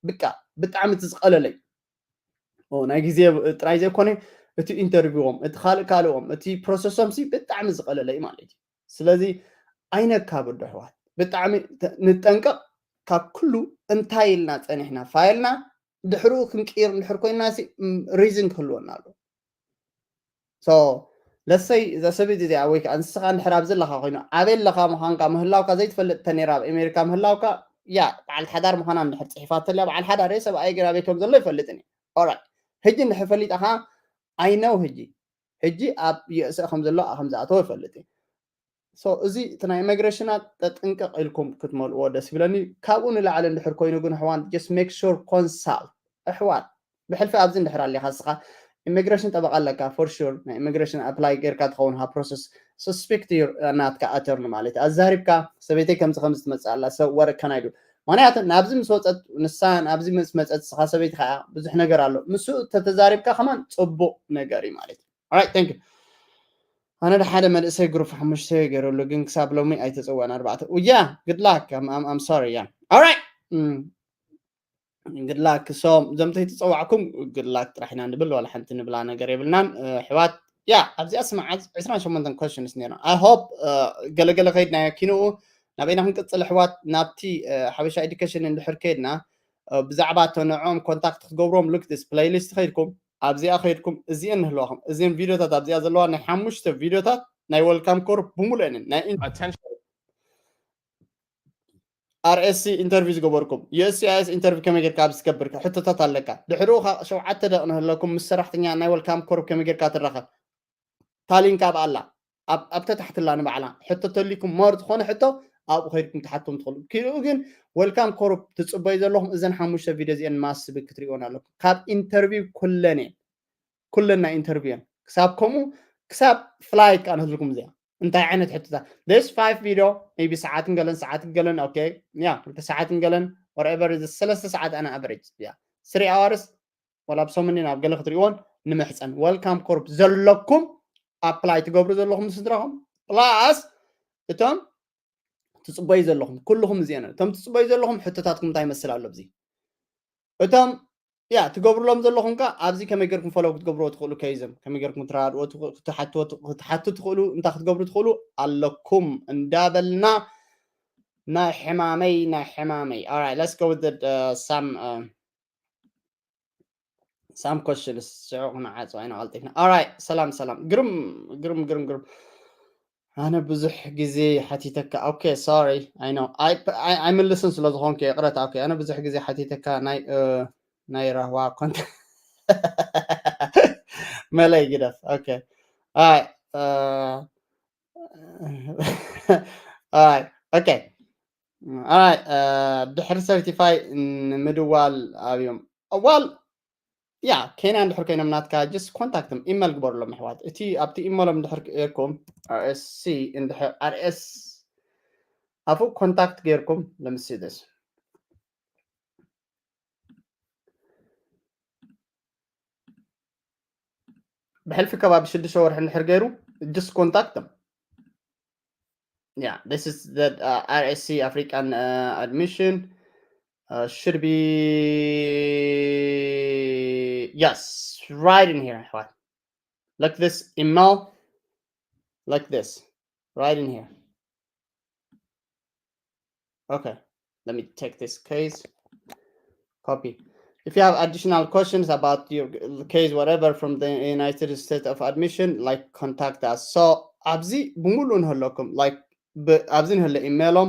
ብቃ ብጣዕሚ እቲ ዝቀለለይ ናይ ግዜ ጥራይ ዘይኮነ እቲ ኢንተርቪዎም እቲ ካልእ ካልኦም እቲ ፕሮሰሶም ሲ ብጣዕሚ ዝቀለለይ ማለት እዩ። ስለዚ ኣይነካብዶ ኣሕዋት ብጣዕሚ ንጠንቀቕ። ካብ ኩሉ እንታይ ኢልና ፀኒሕና ፋይልና ድሕርኡ ክንቅይር እንድሕር ኮይንና ሪዝን ክህልወና ኣሎ። ለሰይ እዛ ሰበይቲ እዚኣ ወይ ከዓ ንስኻ እንድሕር ኣብዚ ኣለኻ ኮይኑ ኣበይ ኣለኻ ምዃንካ ምህላውካ ዘይትፈልጥ ተነይራ ኣብ ኣሜሪካ ምህላውካ ያ በዓል ሓዳር ምዃና እንድሕር ፅሒፋ ተልያ በዓል ሓዳር እየ ሰብኣይ ገና ቤቶም ዘሎ ይፈልጥን እዩ። ኦራይት ሕጂ እንድሕር ፈሊጣኻ ኣይነው ሕጂ ሕጂ ኣብ ዩኤስኤ ከም ዘሎ ከም ዝኣተወ ይፈልጥ እዩ። እዚ እቲ ናይ ኢሚግሬሽናት ተጥንቀቕ ኢልኩም ክትመልእዎ ደስ ይብለኒ። ካብኡ ንላዕሊ እንድሕር ኮይኑ ግን ኣሕዋን just make sure consult ኣሕዋት ብሕልፊ ኣብዚ እንድሕር ኣሊኻ እስኻ ኢሚግሬሽን ጠበቃ ኣለካ for sure ናይ ኢሚግሬሽን ኣፕላይ ጌርካ ትኸውን ፕሮሰስ suspect ናትካ ኣተርኒ ማለት እዩ። ኣዛሪብካ ሰበይተይ ከምዚ ከምዚ ትመፅእ ኣላ ሰብ ወረ ከናይዱ ምክንያቱ ናብዚ ምስ ወፀት ንሳ ናብዚ ምስ መፀት ስኻ ሰበይቲ ከዓ ብዙሕ ነገር ኣሎ ምስ ተተዛሪብካ ከማን ፅቡቅ ነገር እዩ ማለት እዩ። Alright thank you ኣነ ሓደ መንእሰይ ግሩፕ ሓሙሽተ ገይረሉ ግን ክሳብ ሎሚ ኣይተፀወን ኣርባዕተ yeah good luck I'm sorry yeah alright good luck so ዘምተይ ተፀዋዕኩም good luck ጥራሕ ኢና ንብል ዋላ ሓንቲ ንብላ ነገር የብልናን ሕዋት ያ ኣብዚኣ ስማዓት ዕስራን ሸሞንተን questions ነይሩ I hope ገለገለ ከይድናዮ ኪንኡ ናበይና ክንቅፅል ኣሕዋት ናብቲ ሓበሻ ኤዱኬሽን እንድሕር ከይድና ብዛዕባ ተንዖም ኮንታክት ክትገብሮም look this playlist ከይድኩም ኣብዚኣ ከይድኩም እዚአን ንህልዋኹም እዚን ቪዲዮታት ኣብዚኣ ዘለዋ ናይ ሓሙሽተ ቪዲዮታት ናይ ወልካም ኮር ብምሉአንን ናይ ኣርኤስሲ ኢንተርቪው ዝገበርኩም ዩኤስሲኣይኤስ ኢንተርቪው ከመይ ጌርካ ኣብዚ ትገብር ሕቶታት ኣለካ ድሕሪኡ ሸውዓተ ደቂ ንህለኩም ምስ ሰራሕተኛ ናይ ወልካም ኮር ከመይ ጌርካ ትራኸብ ታሊንካ ኣብ ኣላ ኣብ ተታሕትላ ንባዕላ ሕቶ ተሊኩም ሞር ዝኾነ ሕቶ ኣብኡ ከይድኩም ትሓቶም ትኽእሉ ክልኡ ግን ወልካም ኮርፕ ትፅበዩ ዘለኹም እዘን ሓሙሽተ ቪድዮ እዚአን ማስብ ክትሪእዎን ኣለኩም ካብ ኢንተርቪው ኩለን እየን ኩለን ናይ ኢንተርቪው እየን ክሳብ ከምኡ ክሳብ ፍላይት ከዓ ንህዝልኩም እዚኣ እንታይ ዓይነት ሕቶታት this five video maybe ሰዓትን ገለን ሰዓትን ገለን okay ያ ክልተ ሰዓትን ገለን whatever ሰለስተ ሰዓት ኣነ average ያ three hours ወላ ኣብ ሰሙን ናብ ገለ ክትሪእዎን ንምሕፀን ወልካም ኮርፕ ዘለኩም ኣፕላይ ትገብሩ ዘለኹም ስድራኹም plus እቶም ትፅበዩ ዘለኹም ኩልኹም እዚአን እቶም ትፅበዩ ዘለኹም ሕቶታትኩም እንታይ ይመስል ኣሎ ኣብዚ እቶም ያ ትገብሩሎም ዘለኹም ከ ኣብዚ ከመይ ገርኩም ፈለው ክትገብርዎ ትኽእሉ ከይዞም ከመይ ገርኩም ትረዳድዎ ክትሓቱ ትኽእሉ እንታይ ክትገብሩ ትኽእሉ ኣለኩም እንዳበልና ናይ ሕማመይ ናይ ሕማመይ alright let's go with the uh, some uh, some questions ሽዑ ክንዓፅዋ ኢና ቀልጢፍና alright ሰላም ሰላም ግርም ግርም ግርም ግርም ኣነ ብዙሕ ግዜ ሓቲተካ okay sorry I know ኣይምልስን ስለ ዝኾንኩ ይቕረታ okay ኣነ ብዙሕ ግዜ ሓቲተካ ናይ ናይ ራህዋ ኮንተ መለይ ግደፍ okay ኣይ ኣይ okay ኣይ ድሕሪ ሰርቲፋይ ንምድዋል ኣብዮም እዋል ያ ኬንያ እንድሕር ኮይኖም ናትካ just contact them ኢመል ግበሩሎም ኣሕዋት እቲ ኣብቲ ኢመሎም እንድሕር ጌርኩም rsc እንድሕር rs ኣፉ contact ጌርኩም let me see this ብሕልፊ ከባቢ ሽዱሽተ ወርሒ እንድሕር ገይሩ just contact them yeah this is the uh, rsc african uh, admission uh, should be yes right in here what like this email like this right in here okay let me take this case copy. If you have additional questions about your case, whatever, from the United States of admission, like, contact us. So ኣብዚ ብምሉእ ንህለኩም፣ like፣ ብ- ኣብዚ ንህለ ኢሜሎም፣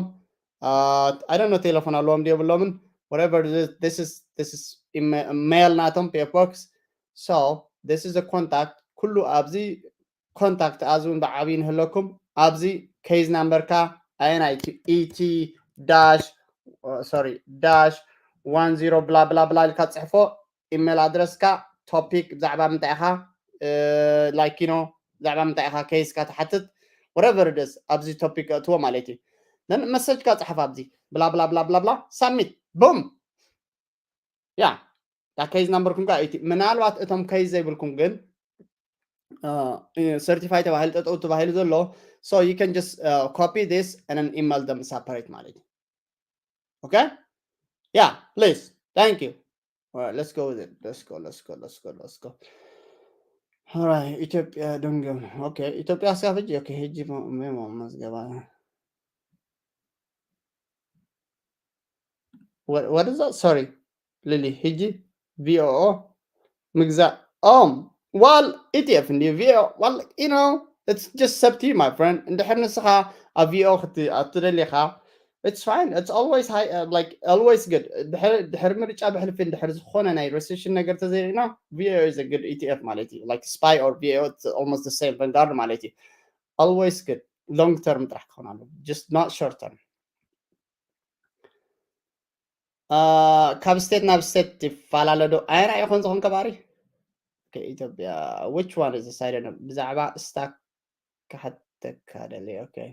uh, I don't know፣ ቴሌፎን ኣለዎም ድዮ የብሎምን፣ whatever, this is this is mail ናቶም፣ P F box. So this is a contact። ኩሉ ኣብዚ contact us እውን ብዓብዪ ንህለኩም። ኣብዚ case number ካ ኣየናይ፣ እቲ E T dash፣ sorry, dash one zero bla bla bla ኢልካ ትፅሕፎ። ኢሜል ኣድረስካ፣ ቶፒክ፣ ብዛዕባ ምንታይ ኢኻ፣ like, you know፣ ብዛዕባ ምንታይ ኢኻ case ካ ትሓትት፣ whatever it is፣ ኣብዚ ቶፒክ ኣእትዎ ማለት እዩ። Then መሰጅ ካ ፅሓፍ ኣብዚ፣ ብላ ብላ ብላ ብላ ብላ፣ ሳሚት፣ ቡም። ያ፣ እታ case number ኩም ካ እቲ፣ ምናልባት እቶም case ዘይብልኩም ግን certify ተባሂሉ፣ ጠጠው ተባሂሉ ዘሎ። So you can just copy this and then email them separate ማለት እዩ። Okay? Yeah, please. Thank you. All right, let's go with it. Let's go, let's go, let's go, let's go. All right, ኢትዮጵያ ደንገም። Okay, ኢትዮጵያ እስካብ ሕጂ፣ okay፣ ሕጂ ሞ- ሜሞ መዝገባ። What, what is that? Sorry, ሊሊ፣ ሕጂ V O O ምግዛእ። Um, well, E T F እንዲ V O O፣ well, you know, it's just up to you, my friend. እንድሕር ንስኻ ኣብ V O O ክት- ኣብ ትደሊኻ፣ it's fine. It's always high, uh, like, always good. ድሕሪ ድሕሪ ምርጫ ብሕልፊ እንድሕር ዝኾነ ናይ recession ነገር ተዘይርኢና፣ V O O is a good E T F ማለት እዩ። Like spy or V O O, it's almost the same፣ Vanguard ማለት እዩ። Always good። Long term ጥራሕ ክኾን ኣሎ፣ just not short term። Uh, ካብ state ናብ state ይፈላለ ዶ? ኣየናይ ይኾን ዝኾን ከባሪ? Okay, ኢትዮጵያ፣ which one is this? I don't know። ብዛዕባ stock ክሓተካ ደልየ። Okay.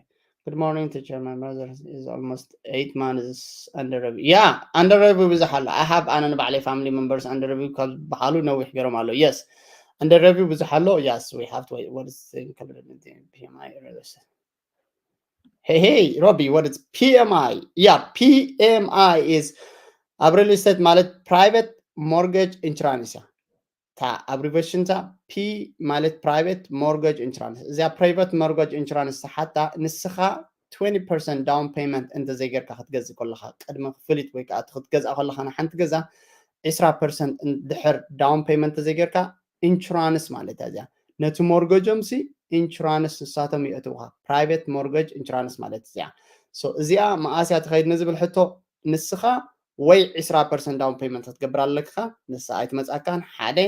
Good morning, teacher. My mother is almost eight months under review. Yeah, under review ብዙሕ ኣሎ። I have ኣነ ንባዕለይ family members under review ካብ ዝበሃሉ ነዊሕ ገይሮም ኣሎ። Yes, under review ብዙሕ ኣሎ። Yes, we have to wait. What is the income? P M I? Hey, hey, Robbie, what is P M I? Yeah, P M I is ኣብ real estate ማለት private mortgage insurance እያ። እታ abbreviation እታ P ማለት private mortgage insurance። እዚኣ private mortgage insurance ሓታ ንስኻ twenty percent down payment እንተዘይጌርካ ክትገዝእ ከለኻ፣ ቅድሚ ክፍሊት ወይ ከዓ ክትገዝኣ ከለኻ ንሓንቲ ገዛ ዕስራ percent ድሕር down payment እንተዘይጌርካ፣ insurance ማለት እያ እዚኣ። ነቲ ሞርገጆም ሲ insurance ንሳቶም የእትውኻ። Private mortgage insurance ማለት እዚኣ። So እዚኣ መኣስ እያ ትኸይድ ንዝብል ሕቶ፣ ንስኻ ወይ ዕስራ percent down payment ክትገብር ኣለካ፣ ንሳ ኣይትመጻካን፣ ሓደ።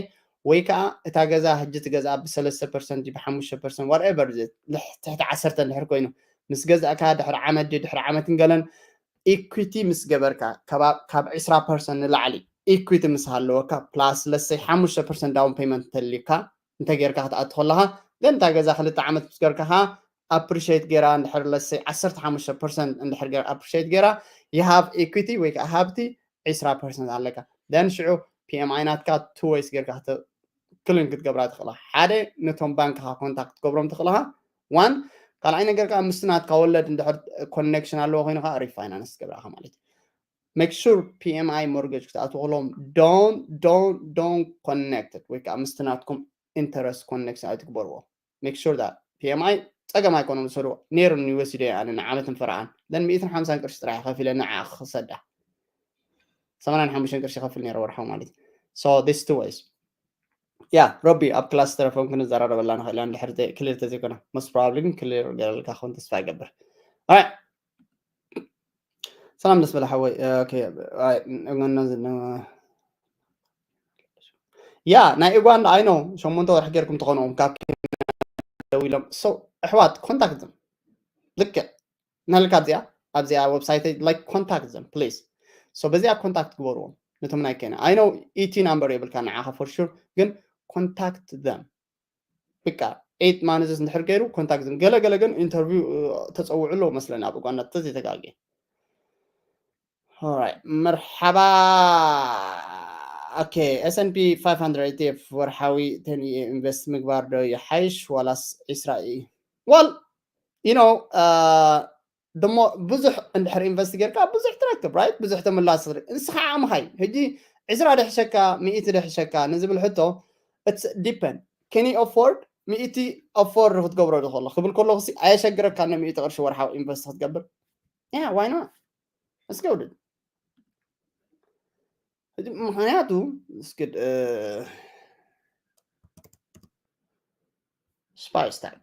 ወይ ከዓ እታ ገዛ ሕጂ ትገዝኣ ብሰለስተ percent ድዩ ብሓሙሽተ percent፣ whatever፣ ልሕ- ትሕቲ ዓሰርተ እንድሕር ኮይኑ፣ ምስ ገዛእካ ድሕሪ ዓመት ድዩ ድሕሪ ዓመትን ገለን equity ምስ ገበርካ፣ ካብ ካብ ዕስራ percent ንላዕሊ equity ምስ ሃለወካ፣ plus let's say ሓሙሽተ percent down payment እንተልዩካ፣ እንተጌርካ ክትኣቱ ከለኻ፣ ግን እታ ገዛ ክልተ ዓመት ምስ ገርካ ከኣ appreciate ጌራ እንድሕር let's say ዓሰርተ ሓሙሽተ percent እንድሕር ጌራ appreciate ጌራ፣ you have equity ወይ ከዓ ሃብቲ ዕስራ percent ኣለካ። Then ሽዑ P M I ናትካ two ways ጌርካ ክተ- ክልን ክትገብራ ትኽእላ። ሓደ፣ ነቶም ባንክኻ ኮንታክት ትገብሮም ትኽእልኻ። One፣ ካልኣይ ነገር ከዓ ምስቲ ናትካ ወለድ እንድሕር connection ኣለዎ ኮይኑ ከዓ refinance ትገብራኻ ማለት እዩ። Make sure P M I mortgage ክትኣትዉ ከለዎም don't don't don't connect it ወይ ከዓ ምስቲ ናትኩም interest connection ኣይትግበርዎ። Make sure that P M I ጸገም ኣይኮነን፣ ዝሰድዎ ነይሩ፣ ንወሲደ ኣነ ንዓመትን ፈረቓን then ሚእትን ሓምሳን ቅርሺ ጥራሕ ከፊለ ንዓ ክሰዳ ሰማንያን ሓሙሽተን ቅርሺ ከፍል ነይረ ወርሓዊ ማለት እዩ። So this two ways። ያ፣ ሮቢ፣ ኣብ ክላስ ተረፎም ክንዘራረበላ ንኽእል ኢና፣ እንድሕር ክሊር ተዘይኮነ። Most probably ግን ክሊር ገይረልካ ክኸውን ተስፋ ይገብር። Alright። ሰላም ደስ በለ ሓወይ። ኦኬ፣ ኣይ፣ እግነ ዝነ- ያ፣ ናይ ኡጋንዳ፣ I know፣ ሸሞንተ ወርሒ ጌርኩም ትኾንኦም ካብ ኬንያ ደው ኢሎም። So፣ ኣሕዋት፣ ኮንታክት them። ልክዕ ናልካ ኣብዚኣ፣ ኣብዚኣ ዌብሳይት፣ like፣ contact them, please። So፣ በዚኣ ኮንታክት ግበርዎም፣ ነቶም ናይ ኬንያ። I know፣ E T number የብልካ ንዓኻ for sure፣ ግን contact them። በቃ፣ eight months እንድሕር ገይሩ ኮንታክት them። ገለ ገለ ግን ኢንተርቪው፣ እ፣ ተጸውዑ ኣለዉ መስለኒ ኣብ ኡጋንዳ፣ ተዘይተጋግየ። Alright፣ መርሓባ። ኦኬ፣ S and P five hundred E T F ወርሓዊ ten E ኢንቨስት ምግባር ዶ ይሓይሽ ዋላስ ዕስራ E? Well, you know, uh, the more ብዙሕ እንድሕር ኢንቨስት ጌርካ ብዙሕ ትረክብ፣ right? ብዙሕ ተመላሲ ትረክብ። ንስኻ ዓቕምኻ እዩ። ሕጂ ዕስራ ድሕሸካ፣ ሚእቲ ድሕሸካ ንዝብል ሕቶ፣ it's depend። Can you afford? ሚእቲ afford ክትገብሮ ዶ ከሎ ክብል ከለኹ ሲ ኣየሸግረካ ን ሚእቲ ቅርሺ ወርሓዊ ኢንቨስት ክትገብር? Yeah, why not? Let's go, dude. ምክንያቱ እስኪ spy stack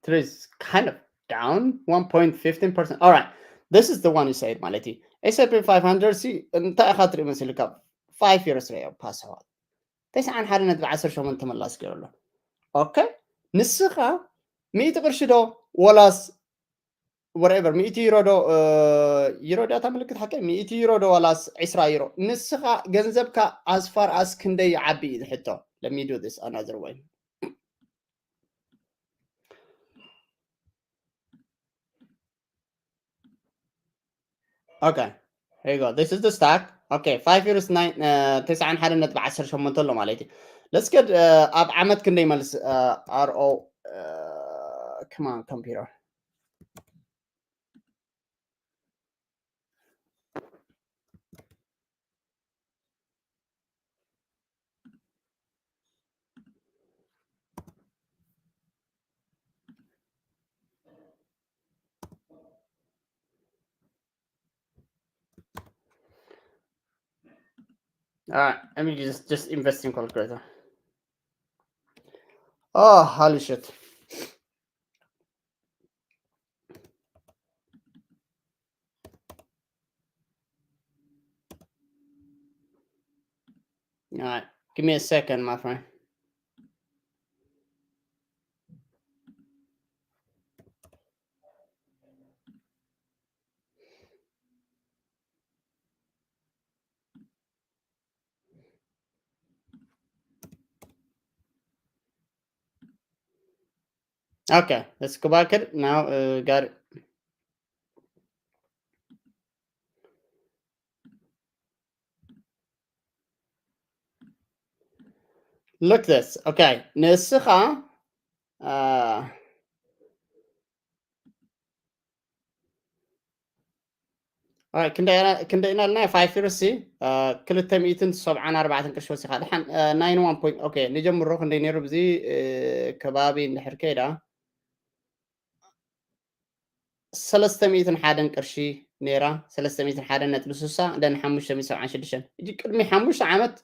There is kind of down one point fifteen percent. All right, this is the one you said ማለት እዩ። S and P five hundred ሲ እንታይ ኢኻ ትርኢ መሲልካ? Five years ሪኦ ፓስዋል ተስዓን ሓደ ነጥቢ ዓሰርተ ሸሞንተ ተመላስ ገይሩ ኣሎ። ኦኬ፣ ንስኻ ሚእቲ ቅርሺ ዶ ወላስ whatever ሚእቲ ዩሮ ዶ ዩሮ ዳታ ምልክት ሓቀ ሚእቲ ዩሮ ዶ ዋላስ ዕስራ ዩሮ? ንስኻ ገንዘብካ as far as ክንደይ ይዓቢ እዩ ዝሕቶ። Let me do this another way. Okay, here you go. This is the stack. Okay, five years, nine, uh, ተስዓን ሓደ ነጥቢ ዓሰርተ ሸሞንተ ኣሎ ማለት እዩ። Let's get, uh, ኣብ ዓመት ክንደይ መልስ? Uh, R O, uh, come on, computer. All right, let me just, just invest in calculator. Oh, holy shit. All right, give me a second, my friend. Okay, let's go back it now. Uh, got it. Look this. Okay, ንስኻ uh, ክንደይና ልና ፋይፍ ዩሮ ሲ ክልተ ሚእትን ሰብዓን ኣርባዕተን ቅርሺ ወሲኻ ድሓን ናይን ዋን ፖይንት። ኦኬ፣ ንጀምሮ ክንደይ ነይሩ ብዚ ከባቢ እንድሕር ከይዳ ሰለስተ ሚእትን ሓደን ቅርሺ ነይራ። ሰለስተ ሚእትን ሓደን ነጥቢ ስሳ ደን ሓሙሽተ ሚእትን ሰብዓን ሽዱሽተን። እጂ ቅድሚ ሓሙሽተ ዓመት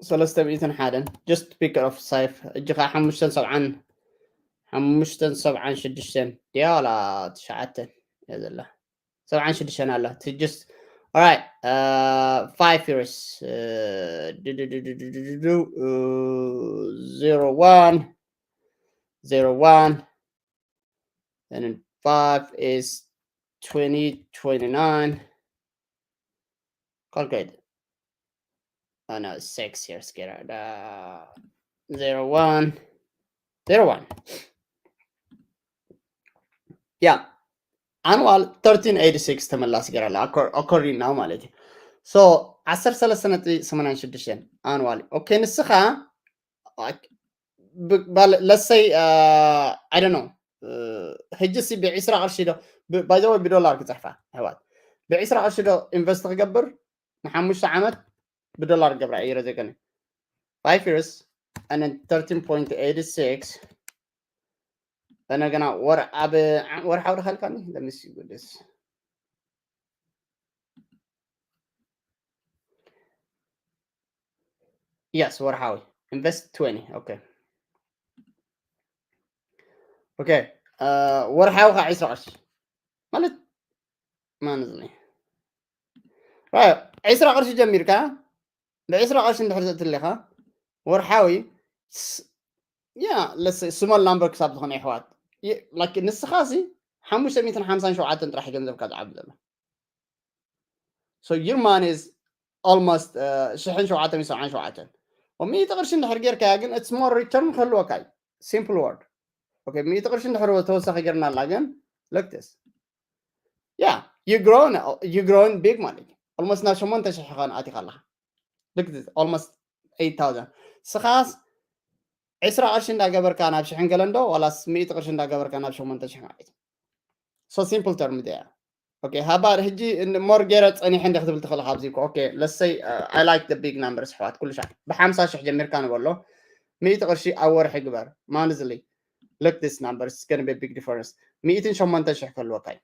ሰለስተ ሚእትን ሓደን just pick of safe። እጂ ከዓ ሓሙሽተን ሰብዓን ሓሙሽተን ሰብዓን ሽዱሽተን ድያ ዋላ ትሽዓተን እያ ዘላ? ሰብዓን ሽዱሽተን ኣላ። Just all right, uh, five years. Uh, do, do, do, do, do, do, do, do, uh, zero one, zero one, and then five is twenty, twenty-nine. Calculate. Oh no, six years. Get out. Uh, zero one, zero one. Yeah. Annual thirteen eighty-six ተመላሲ ገይራ ኣላ። According now ማለት እዩ። So ዓሰርተ ሰለስተ ነጥቢ ሰማንያን ሽዱሽተን annual። ኦኬ፣ ንስኻ let's say I don't know ሕጂ ሲ ብዒስራ ቅርሺ ዶ? By the way ብዶላር ክፅሕፋ ኣሕዋት፣ ብዒስራ ቅርሺ ዶ ኢንቨስት ክገብር ንሓሙሽተ ዓመት ብዶላር ገብራ እየ ረዘገኒ። Five years and then thirteen point eight six። እንደገና ወር ኣብ ወርሓዊ ድኸልካኒ ለምሲ ጉድስ Yes፣ ወርሓዊ invest twenty። Okay, okay። ወርሓዊ ከዓ ዒስራ ቅርሺ ማለት ማንዝኒ ዒስራ ቅርሺ ጀሚርካ ብዒስራ ቅርሺ እንድሕር ዘእትለኻ ወርሓዊ ያ small number ክሳብ ዝኾነ ይሕዋት ንስኻ ሲ ሓሙሽተ ሚእትን ሓምሳን ሸውዓተን ጥራሕ ገንዘብካ ዝዓቢ ዘሎ። So your money is almost ሽሕን ሸውዓተ ሚእትን ሰብዓን ሸውዓተን ሚእቲ ቅርሺ እንድሕር ጌርካያ ግን it's more return ክህልወካ እዩ። Simple word። Okay፣ ሚእቲ ቅርሺ እንድሕር ተወሳኺ ጌርና ኣላ ግን look this yeah you growing you growing big ማለት እዩ። Almost ናብ ሸሞንተ ሽሕ ኾን ኣቲኻ ኣለኻ። Look this almost eight thousand። ስኻስ ዕስራ ቅርሺ እንዳገበርካ ናብ ሽሕን ገለ እንዶ ዋላስ ሚእቲ ቅርሺ እንዳገበርካ ናብ ሸሞንተ ሽሕ ማለት እዩ። So simple term there። okay፣ ሃባ ሕጂ more ገይረ ጸኒሐ እንደ ክትብል ትኽእል ካብዚ እኮ። Okay, let's say, uh, I like the big numbers ኣሕዋት፣ ኩሉ ሻዕ ብ50 ሺሕ ጀሚርካ ንበሎ፣ ሚእቲ ቅርሺ ኣብ ወርሒ ግበር፣ monthly. Look, this number is gonna be a big difference. ሚእትን ሸሞንተን ሺሕ ከልወካ እዩ።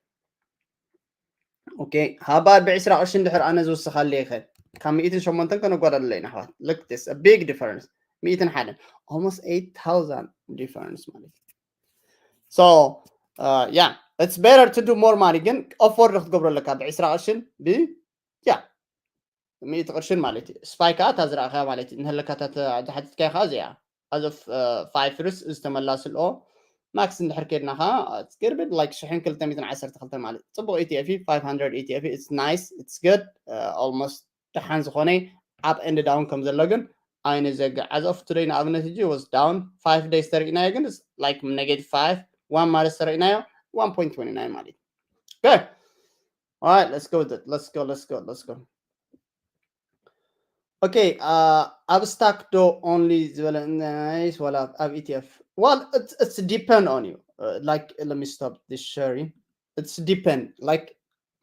Okay፣ ሃባ ብ20 ቅርሺ እንድሕር ኣነ ዝውስኻለ ይኸ ካብ ሚእትን ሸሞንተን ከነጓዳድሎ ኢና ኣሕዋት። Look, this a big difference. ሚእትን ሓደን፣ almost eight thousand difference ማለት እዩ። So, uh, yeah, it's better to do more money፣ ግን afford ክትገብሮ ኣለካ ብ20 ቅርሽን ብ yeah ሚእቲ ቅርሽን ማለት እዩ። ስፓይ ከዓ እታ ዝረኣኻ ማለት እዩ። ንህለካታት ዝሓትትካዮ ከዓ እዚኣ as of five years ዝተመላስልኦ ማክስ እንድሕር ከድና ከዓ ገርብድ like ሽሕን ክልተ ሚእትን ዓሰርተ ክልተ ማለት እዩ። ፅቡቅ ኢቲኤፍ እዩ። Five hundred ኢቲኤፍ እዩ። It's nice, it's good. Almost ደሓን ዝኾነ up and down ከም ዘሎ ግን ኣይንዘግዕ። As of today ንኣብነት ሕጂ was down five days ተርእናዮ ግን like negative five፣ one ማለት ተርእናዮ one point twenty nine ማለት እዩ። Okay. All right, let's go with it. Let's go, let's go, let's go. Okay, uh, ኣብ ስታክ ዶ only ዝበለ ናይስ ዋላ ኣብ ኢቲኤፍ? Well, it's, it's depend on you. Uh, like, let me stop this sharing. It's depend. Like,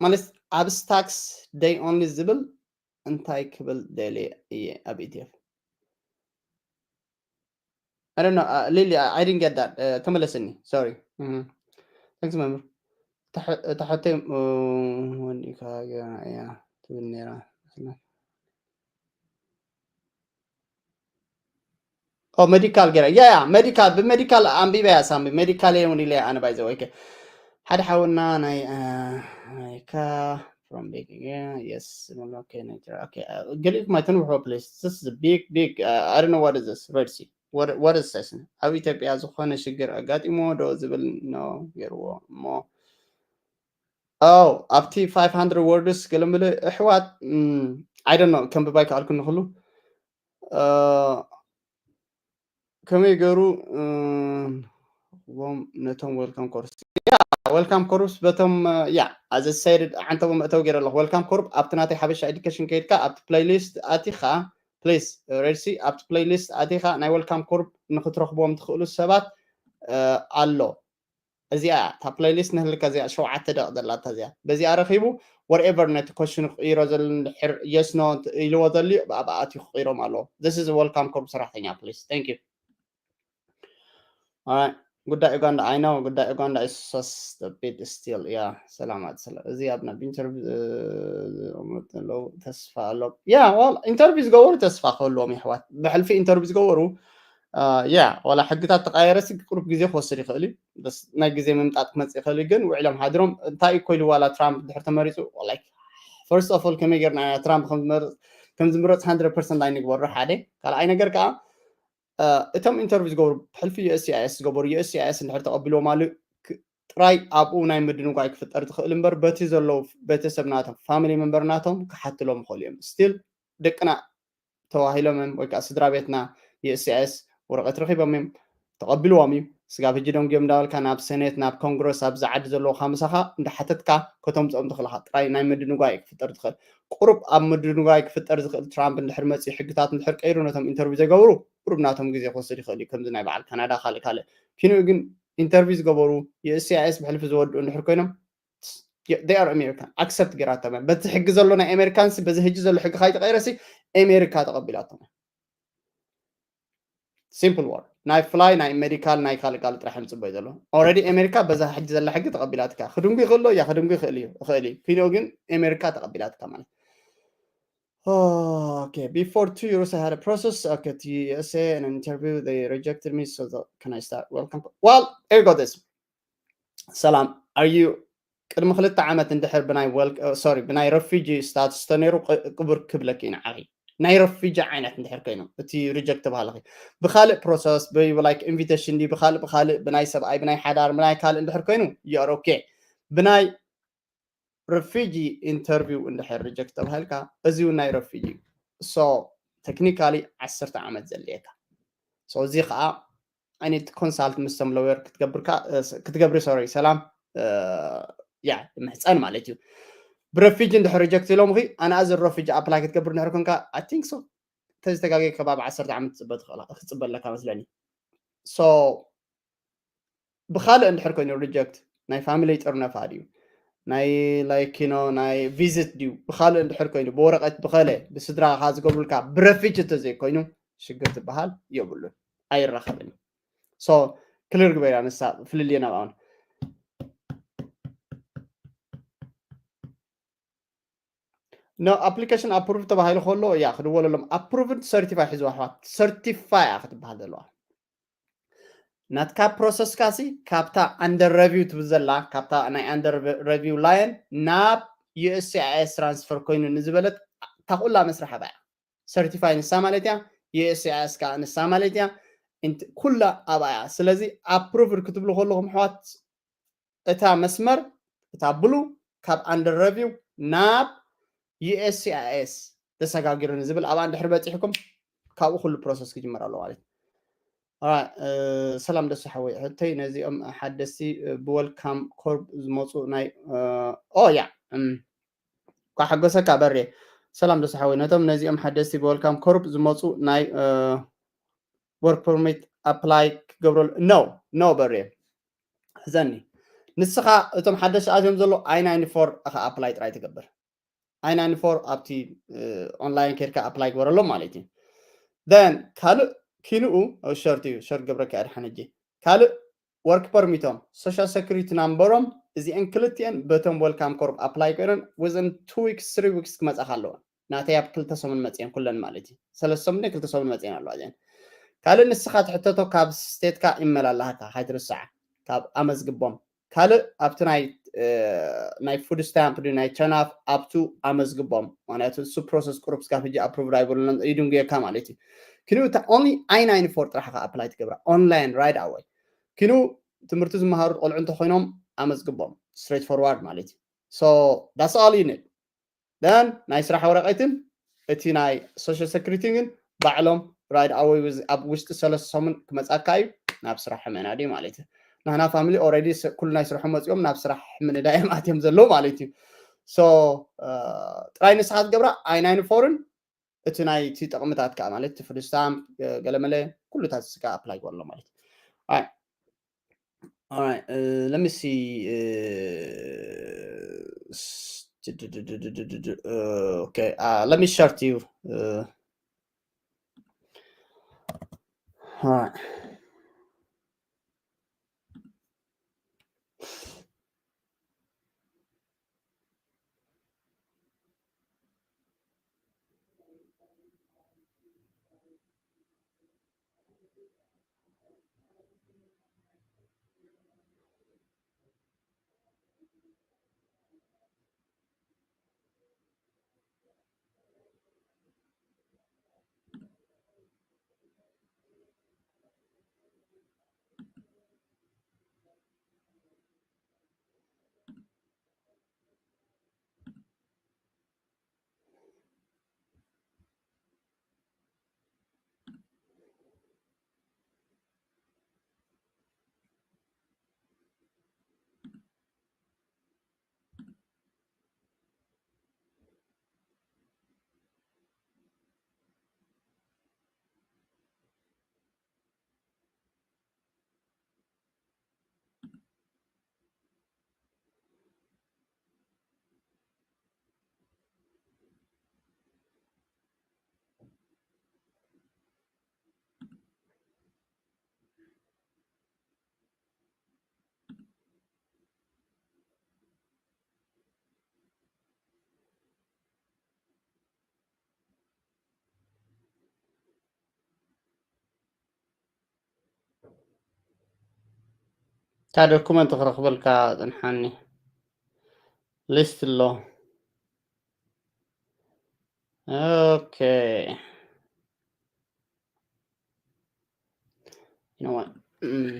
ማለት ኣብ ስታክስ ደይ only ዝብል እንታይ ክብል ደለ እየ ኣብ ኢቲኤፍ? I don't know. Uh, Lily, I, I didn't get that. Uh, ተመለስኒ። Sorry. Mhm. Thanks, መምህር። እታ ሐ-፣ እታ ሐተይ፣ እ፣ ወዲእካ ገና እያ ትብል ነይራ። ኦ፣ ሜዲካል ገይራ። ያ፣ ያ፣ ሜዲካል፣ ብሜዲካል ኣንቢበያ ሳምቢ። ሜዲካል እየ እውን ኢለ ኣነ ባይ ዘ ወይ። ሓደ ሓውና ናይ፣ እ፣ ኣሜሪካ from big፣ yes፣ okay፣ ናይጀርያ፣ okay፣ እ፣ ገሊኡኩም ኣይተንብሑ፣ please። This is big, big, uh, I don't know what is this, Red Sea. What, what is this? ኣብ ኢትዮጵያ ዝኾነ ሽግር ኣጋጢሞ ዶ ዝብል ነው ገይርዎ እሞ። Oh፣ ኣብቲ five hundred words ገለምለ ኣሕዋት፣ ም፣ I don't know፣ ከም ብባይ ከኣልኩ ንኽሉ፣ እ፣ ከመይ ገይሩ፣ እ፣ ዎም ነቶም welcome course። ያ፣ welcome course በቶም፣ እ፣ ያ፣ as I said፣ ዓንተቦ መእተዊ ገይረ ኣለኹ። Welcome course ኣብቲ ናተይ ሓበሻ ኤዱኬሽን ከይድካ ኣብቲ ፕሌይሊስት ኣቲኻ፣ please፣ ሬድሲ፣ ኣብቲ ፕሌይሊስት ኣቲኻ ናይ welcome course ንክትረኽብዎም ትኽእሉ ሰባት፣ እ፣ ኣሎ። እዚኣ እታ ፕሌይሊስት ንህልካ እዚኣ ሸውዓተ ደቂቕ ዘላታ እዚኣ። በዚኣ ረኺቡ whatever ነቲ ኮሽኑ ክቕይሮ ዘሎ እንድሕር yes no ኢልዎ ዘልዩ ብኣኣ ኣትዩ ክቕይሮም ኣለዎ። This is welcome course ሰራሕተኛ፣ please። Thank you። Alright። ጉዳይ ኡጋንዳ፣ I know ጉዳይ ኡጋንዳ is so stupid still። ያ፣ ሰላማት፣ ሰላም። እዚ ኣብ ናብ ኢንተርቪው፣ እ፣ ዝቕመጡ ዘለዉ ተስፋ ኣሎ። ያ፣ well፣ ኢንተርቪው ዝገበሩ ተስፋ ክህልዎም የሕዋት። ብሕልፊ ኢንተርቪው ዝገበሩ፣ እ፣ ያ፣ ዋላ ሕግታት ተቃየረሲ ቁሩብ ግዜ ክወስድ ይኽእል እዩ። በስ ናይ ግዜ ምምጣጥ ክመጽእ ይኽእል እዩ። ግን ውዕሎም ሓድሮም እንታይ እኮ ኢሉ ዋላ ትራምፕ ድሕር ተመሪጹ፣ like፣ first of all፣ ከመይ ጌርና ኢና ትራምፕ ከም ዝመርጽ፣ ከም ዝምረጽ hundred percent ኣይንግበሮ ሓደ። ካልኣይ ነገር ከኣ፣ እ፣ እቶም ኢንተርቪው ዝገብሩ፣ ብሕልፊ ዩ-ኤስ-ሲ-ኣይ-ኤስ ዝገብሩ፣ ዩ-ኤስ-ሲ-ኣይ-ኤስ እንድሕር ተቐቢልዎም ኣሉ፣ ክ-፣ ጥራይ ኣብኡ ናይ ምድንጓይ ክፍጠር ዝኽእል እምበር፣ በቲ ዘለዉ ቤተሰብ ናቶም፣ ፋሚሊ መምበር ናቶም ክሓትሎም ይኽእሉ እዮም። ስቲል ደቅና ተዋሂሎም እዮም፣ ወይ ከዓ ስድራ ቤትና ዩ-ኤስ-ሲ-ኣይ-ኤስ ወረቐት ረኺቦም እዮም፣ ተቐቢልዎም እዩ። ስጋብ ሕጂ ደንጉዮም እንዳበልካ ናብ ሴኔት፣ ናብ ኮንግረስ፣ ኣብዚ ዓዲ ዘለዉ ካብ ምሳኻ እንዳሓተትካ ከተምፅኦም ትኽእል ኢኻ። ጥራይ ናይ ምድንጓይ ክፍጠር ትኽእል። ቁሩብ ኣብ ምድንጓይ ክፍጠር ዝኽእል ትራምፕ እንድሕር መፅዩ፣ ሕግታት እንድሕር ቀይሩ፣ ነቶም ኢንተርቪው ዘይገብሩ ቁሩብ ናቶም ግዜ ክወስድ ይኽእል እዩ። ከምዚ ናይ በዓል ካናዳ ካልእ ካልእ። ኪንኡ ግን ኢንተርቪው ዝገበሩ፣ ዩ-ኤስ-ሲ-ኣይ-ኤስ ብሕልፊ ዝወድኡ እንድሕር ኮይኖም፣ they are American፣ ኣክሰፕት ገይራቶም እያ። በቲ ሕጊ ዘሎ ናይ ኣሜሪካንሲ፣ በዚ ሕጂ ዘሎ ሕጊ ካይተቐይረሲ፣ ኣሜሪካ ተቐቢላቶም እያ። ሲምፕል ወርድ። ናይ ፍላይ፣ ናይ ሜዲካል፣ ናይ ካልእ ካልእ ጥራሕ ምጽበይ ዘሎ። ኦልሬዲ ኣሜሪካ በዛ ሕጂ ዘላ ሕጊ ተቐቢላትካ። ክድንጉ ይኽእሎ፣ ያ ክድንጉ ይኽእል እዩ፣ ይኽእል እዩ። ኪኖ ግን ኣሜሪካ ተቐቢላትካ ማለት። Okay, before two years I had a process. Okay, to U S A and an interview, they rejected me, so the, can I start? Welcome. Well, here you go this. ሰላም፣ are you፣ ቅድሚ ክልተ ዓመት እንድሕር ብናይ ወልክ-፣ እ፣ ሶሪ፣ ብናይ ረፊጂ ስታትስ ተነይሩ ቅ-፣ ቅቡር ክብለኪ ኢና ዓኺ። ናይ ረፊጂ ዓይነት እንድሕር ኮይኑ፣ እቲ ሪጀክት ተባሃለኺ። ብኻልእ ፕሮሰስ፣ ብ-፣ ላይክ ኢንቪቴሽን ድዩ፣ ብኻልእ፣ ብኻልእ፣ ብናይ ሰብኣይ፣ ብናይ ሓዳር፣ ብናይ ካልእ እንድሕር ኮይኑ፣ you are okay። ብናይ ረፊጂ ኢንተርቪው እንድሕር ሪጀክት ተባሂልካ፣ እዚ እውን ናይ ረፊጂ እዩ። ሶ፣ ቴክኒካሊ ዓሰርተ ዓመት ዘድልየካ። ሶ፣ እዚ ኸዓ፣ I need to consult ምስ ቶም ሎየር ክትገብርካ፣ እ፣ ስ-፣ ክትገብሪ፣ ሶሪ፣ ሰላም፣ እ፣ ያ፣ ምሕፀን ማለት እዩ። ብረፊጂ እንድሕር ሪጀክት ኢሎምኺ፣ ኣነ ኣዝ ረፊጂ ኣፕላይ ክትገብር እንድሕር ኮንካ፣ I think so፣ ተዝተጋገ ከባቢ ዓሰርተ ዓመት ትፅበ ትኽእል፣ ክትፅበ ኣለካ መስለኒ። ሶ፣ ብኻልእ እንድሕር ኮይኑ ሪጀክት፣ ናይ ፋሚሊ ጥርነፋ ድዩ? ናይ like you know ናይ visit ድዩ ብካልእ እንድሕር ኮይኑ ብወረቀት ብኸለ ብስድራኻ ዝገብሩልካ ብረፊች እንተዘይኮይኑ ሽግር ዝበሃል የብሉን፣ ኣይራኸብን። So clear ግበራ ንሳ ፍልልየ ናብኣውን። No application approved ተባሂሉ ከሎ እያ ክድወለሎም። Approved certify ሒዝዋ ኣሕዋት፣ certify እያ ክትበሃል ዘለዋ። ናትካ ፕሮሰስካ ሲ ካብታ under review ትብል ዘላ፣ ካብታ ናይ under review line ናብ U S C I S transfer ኮይኑ ንዝበለት እታ ኩላ መስርሕ ኣብኣ እያ። Certify ንሳ ማለት እያ፣ U S C I S ከዓ ንሳ ማለት እያ። ኩላ ኣብኣ እያ። ስለዚ approved ክትብሉ ከለኹም ኣሕዋት እታ መስመር እታ ብሉ ካብ under review ናብ U S C I S ተሰጋጊሩ ንዝብል ኣብኣ እንድሕር በፂሕኩም ካብኡ ኩሉ ፕሮሰስ ክጅመር ኣሎ ማለት እዩ። ሰላም ደሱ ሓወይ፣ ሕቶይ ነዚኦም ሓደስቲ ብወልካም ኮርፕ ዝመፁ ናይ ኦ ያ ኳ ሓጎሰካ በሬ። ሰላም ደሱ ሓወይ፣ ነቶም ነዚኦም ሓደስቲ ብወልካም ኮርፕ ዝመፁ ናይ work permit apply ክገብረሉ no no በሬ። ሕዘኒ፣ ንስኻ እቶም ሓደሽ ኣትዮም ዘሎ I ninety-four ኢኻ apply ጥራይ ትገብር። I ninety-four ኣብቲ online ኬድካ apply ግበረሎም ማለት እዩ። Then ካልእ ኪንኡ ሸርት እዩ፣ ሸርት ገብረካ እየ ድሓን ሕጂ። ካልእ work permit ኦም social security number ኦም እዚአን ክልቲአን በቶም welcome ኮርፕ apply ኮይነን within two weeks three weeks ክመጻኻ ኣለወን። ናተይ ኣብ ክልተ ሰሙን መጽየን ኩለን ማለት እዩ። ሰለስተ ሰሙን ክልተ ሰሙን መጽየን ኣለዋ እዚአን። ካልእ ንስኻ ትሕተቶ ካብ ስቴትካ ኢመል ኣለሃካ ካይትርስዓ፣ ካብ ኣመዝግቦም። ካልእ ኣብቲ ናይ ናይ food stamp ናይ ቸናፍ ኣብቱ ኣመዝግቦም፣ ምክንያቱ እሱ ፕሮሰስ ቁሩብ ስጋብ ሕጂ approved ኣይበሉን፣ ይድንጉየካ ማለት እዩ። ኪኑ እታ only I ninety-four ጥራሕ ኢኻ apply ትገብራ online right away። ኪኑ ትምህርቲ ዝመሃሩ ቆልዑ እንተኮይኖም ኣመዝግቦም straight forward ማለት እዩ። So that's all you need. Then ናይ ስራሕ ወረቀትን እቲ ናይ social security ግን ባዕሎም right away ኣብ ውሽጢ ሰለስተ ሰሙን ክመጻካ እዩ፣ ናብ ስራሕ ምእናድ እዩ ማለት እዩ። ናህና family already ኩሉ ናይ ስርሖም መጺኦም ናብ ስራሕ ምንዳይ እዮም ኣትዮም ዘለዉ ማለት እዩ። So ጥራይ ንስኻ ትገብራ I ninety-four ን እቲ ናይ እቲ ጥቕምታት ከዓ ማለት እቲ food stamp ገለመለ ኩሉታት ስካ apply ገበርሎ ማለት እዩ። Alright. All right, uh, let me see. Uh, okay, uh, let me share to you. Uh, all right. እታ ዶኩመንት ክረኽበልካ ጽንሓኒ። ሊስት ኣሎ። ኦኬ። You know what? Mm.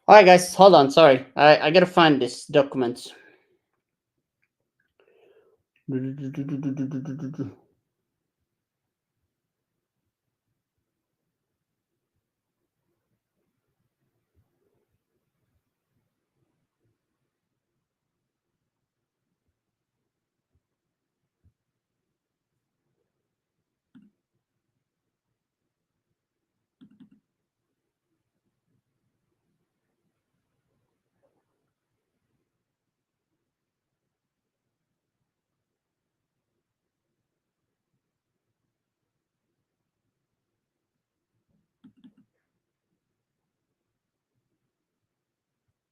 All right, guys, hold on. Sorry, I, I gotta find this document.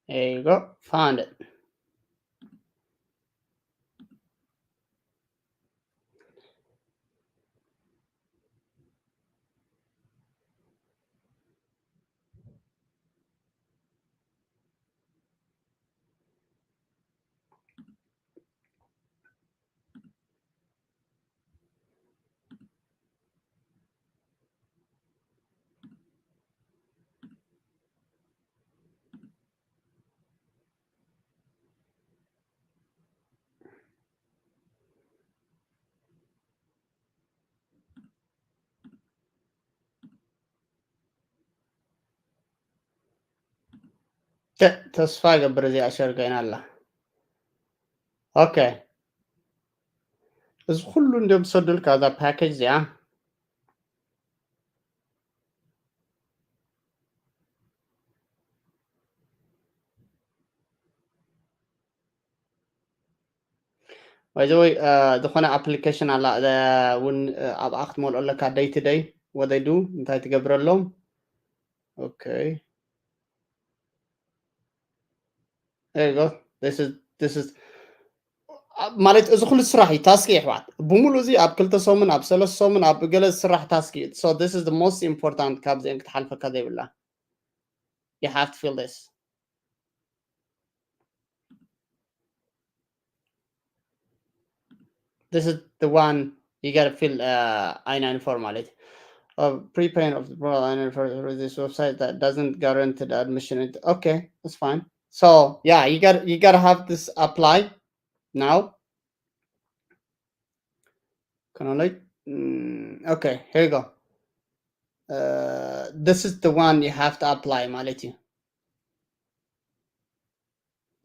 There you go. Found it. ተ-፣ ተስፋ ገብር እዚኣ ሸር ኮይና ኣላ። ኦኬ፣ እዚ ኩሉ እንዲም ዝሰዱልካ እዛ ፓኬጅ እዚኣ። ባይዘወይ ዝኾነ ኣፕሊኬሽን ኣላ እውን ኣብኣ ክትመልኦ ኣለካ። ደይ ቱ ደይ ወደይ ዱ እንታይ ትገብረሎም? ኦኬ፣ there you go. This is this is ማለት እዚ ኩሉ ስራሕ እዩ፣ ታስክ እዩ ኣሕዋት። ብምሉእ እዚ ኣብ ክልተ ሰሙን፣ ኣብ ሰለስተ ሰሙን፣ ኣብ ገለ ዝስራሕ ታስክ እዩ። So this is the most important ካብዚአን ክትሓልፈካ ዘይብላ። You have to feel this. This is the one you gotta fill, uh, I ninety-four ማለት እዩ. Uh, prepayment of the I ninety-four through this website that doesn't guarantee the admission. Okay, that's fine. So yeah, you got you gotta have this apply now. Can I like? Mm, okay, here you go. Uh, this is the one you have to apply ማለት እዩ።